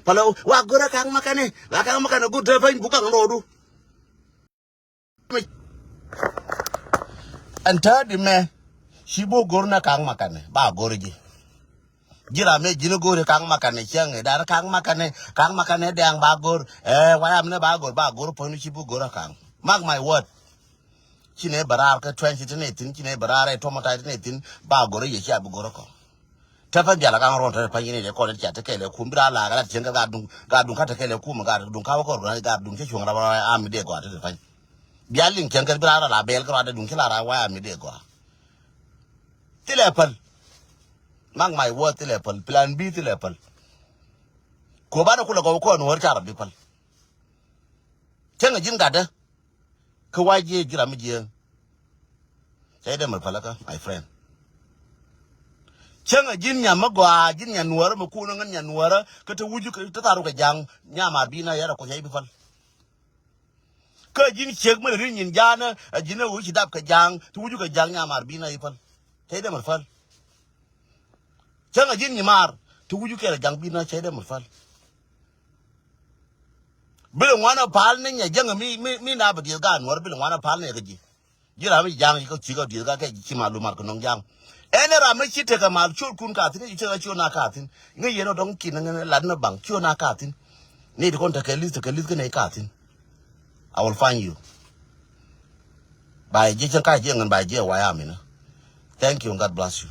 Pälɛ wa go̱rä ka̱ŋ ma kɛn i̱ wa ka̱ŋ ma kɛn i̱ go̱r te pa̱ny buk ka̱ŋ rɔɔdu. Ɛn täädi mɛ ci bi go̱r nɛ Kaŋ Makanɛ ba go̱r ji̱. Ji̱ ram mɛ ji̱n go̱r Kaŋ Makanɛ cäŋ ɛ dar Kaŋ Makanɛ, Kaŋ Makanɛ dɛŋ ba go̱r. Ɛ wayam nɛ ba go̱r, ba go̱r puɔ̱ny ci bi go̱r ɛ Kaŋ. Mark my word. Ci nɛ bɛ raar kä twenty ti nɛ thi̱n, ci nɛ bɛ raar ɛ tɔmɔtac ti nɛ thi̱n, ba go̱r ɛ yɛ ci a bi go̱r ɛ kɔ. Te pɛn bial a kaŋ ruɔn te pɛn yini de kɔn ca te kɛlɛ kum bi ra la ga la tiɛn ga duŋ, ga duŋ ka te kɛlɛ kum ga duŋ ka wä kɔr ga duŋ cɛ cuŋ ra ba am de gɔa te pɛn. Bial liŋ tiɛn kɛ bi ra la bɛl kɛ ra de duŋ cɛ la ra wa am de gɔa. Thilɛ päl. Mark my word, thilɛ päl. Plan B thilɛ päl. Ko ba de kulɛ gɔw kɔn wär ca ra bi päl. Cäŋ a ji̱n gatdä. Kä wa jiɛ ji̱ ram mi jiɛ. Cɛ dee mɛ päl kä, my friend. Cäŋ a ji̱n nyam mi gɔaa, ji̱n nyan nuäärä mi kun ŋän nyan nuäärä, kä te wuju kä te tharu kɛ ja̱ŋ, nyam a bi na yɛrɛ kɔ cɛ bi päl. Kä ji̱n ciek mi ri nyin ja̱a̱nä, a ji̱n a wuju ci dap kɛ ja̱ŋ, te wuju kɛ ja̱ŋ nyam a bi na yi päl. Cɛ dee mɛ päl. Cäŋ a ji̱n nyi maar, te wuju kɛ ja̱ŋ bi na cɛ dee mɛ päl. Bil ŋuan a pal ni nyɛ jäŋ mi, mi, mi na bɛ dieth gan wär bil ŋuan a pal ni kɛ ji̱. Ji̱ ram mi ja̱ŋ ji̱ kä ci kä dieth gan kɛ ci malumat kɛ nɔŋ ja̱ŋ. Ɛn ram mi ci tekɛ mal ciöt kun ka thi̱n, ci tekɛ ciöt na ka thi̱n. Ŋäc yɛn ɔ dɔŋ kin ŋäc lat ni baŋ ciöt na ka thi̱n. Ni ti kɔn tekɛ lith, tekɛ lith kä nɛy ka thi̱n. I will find you. Ba jiɛ cäŋ ka jiɛ ŋän ba jiɛ waya minä. Thank you and God bless you.